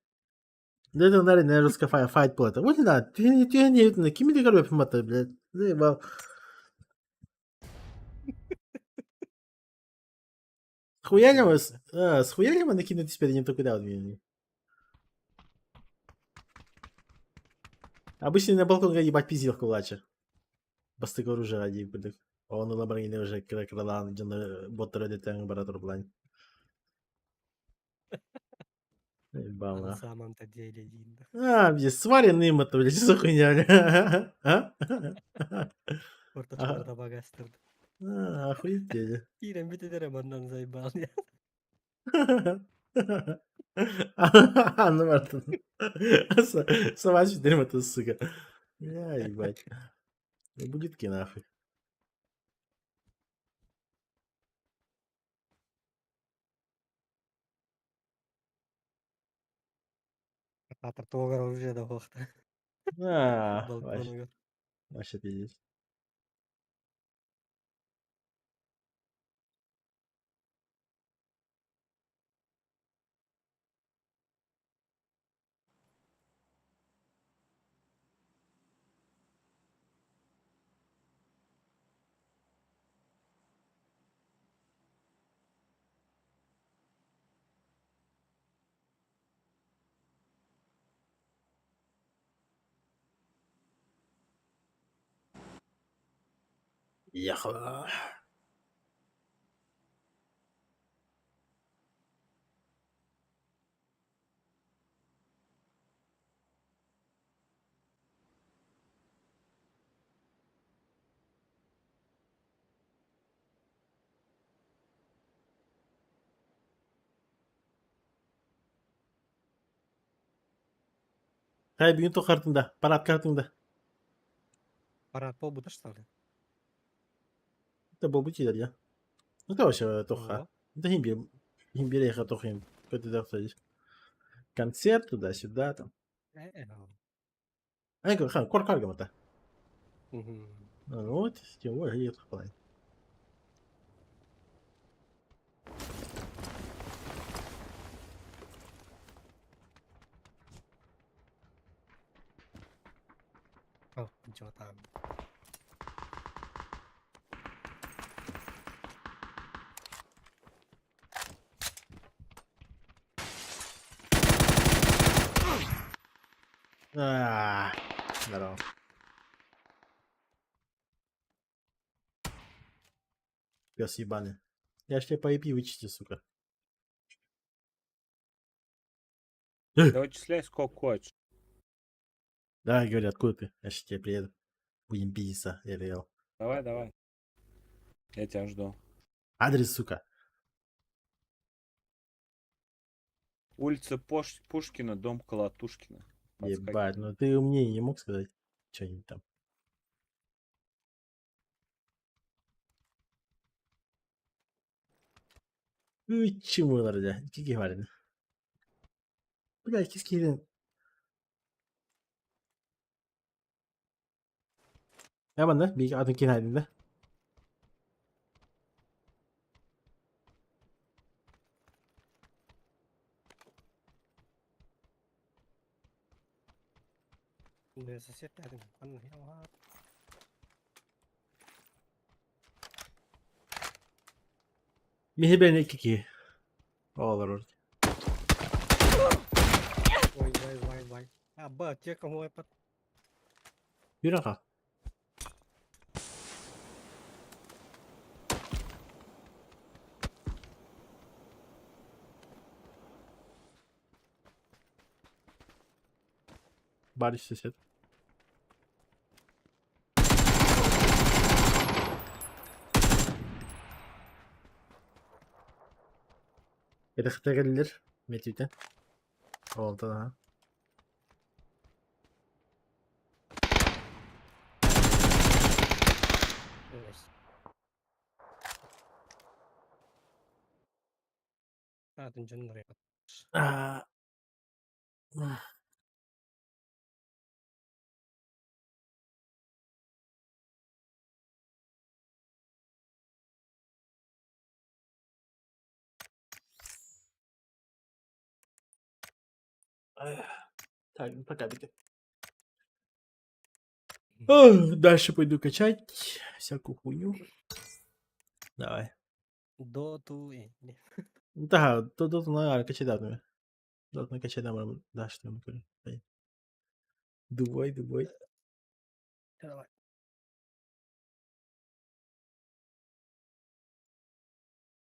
Для этого на русская файт плата. Вот не надо. Ты не на кими ты короче мата, блядь. Заебал. Хуяли мы, схуяли мы накинуть теперь не только да, вот Обычно на балкон ебать пиздил кулача. Бастык оружие ради курдук. Ону лабаргини уже кыра-кыралаан дьону боттара дөтөҥ бара турбулан. А на Ебало. самом-то деле, Линда. А, блядь, сваренный им это, блядь, что за хуйня, бля? А? Орточкаларда багастырды. А, охуеть. Киирэн бүтүнэрэ маннан заебал я. А, ну, Мартин. Сама дерьмо это, сука. Я ебать. Будет нахуй. Атыр туогар оружие да хуохта. А, вообще, Балконугар. вообще пиздец. Ехала. Хай бүгүн тухартында, парад картында. Парад побута что ли? Это был бути я. Ну это вообще тоха. О. Это химби. Химби я тохим. Концерт туда-сюда там. Э, Ай, хан, кор каргамата. Мгм. Ну вот, тем более, я тохпалай. О, ничего там. А, здорово. Пес ебаный. Я ж тебя по IP вычистил, сука. Да вычисляй сколько хочешь. Давай, говори, откуда ты? Я сейчас тебе приеду. Будем пиздиться, я реал. Давай, давай. Я тебя жду. Адрес, сука. Улица Пош... Пушкина, дом Колотушкина. Подскакивай. Ебать, ну ты умнее не мог сказать что-нибудь там. Үй, чему нарда? Кики варен. Бля, кискиден. Я манна, биг атын кинайдын да. Сосед рядом. Миһи бэйэни кики. Олорор. Ой, вай, вай, вай. А, Б, те, кому я под... Юраха. Барыч сосед. Кэтэхтэрэллэр мэтиитэ. Онтон аһа. Атын дьоннор Аа. Так, ну пока таки. Дальше пойду качать всякую хуйню. Давай. Доту и... Да, то доту на качать давно. Доту на качать давно. Да, что мы говорим. Дубай, Дубай. Давай.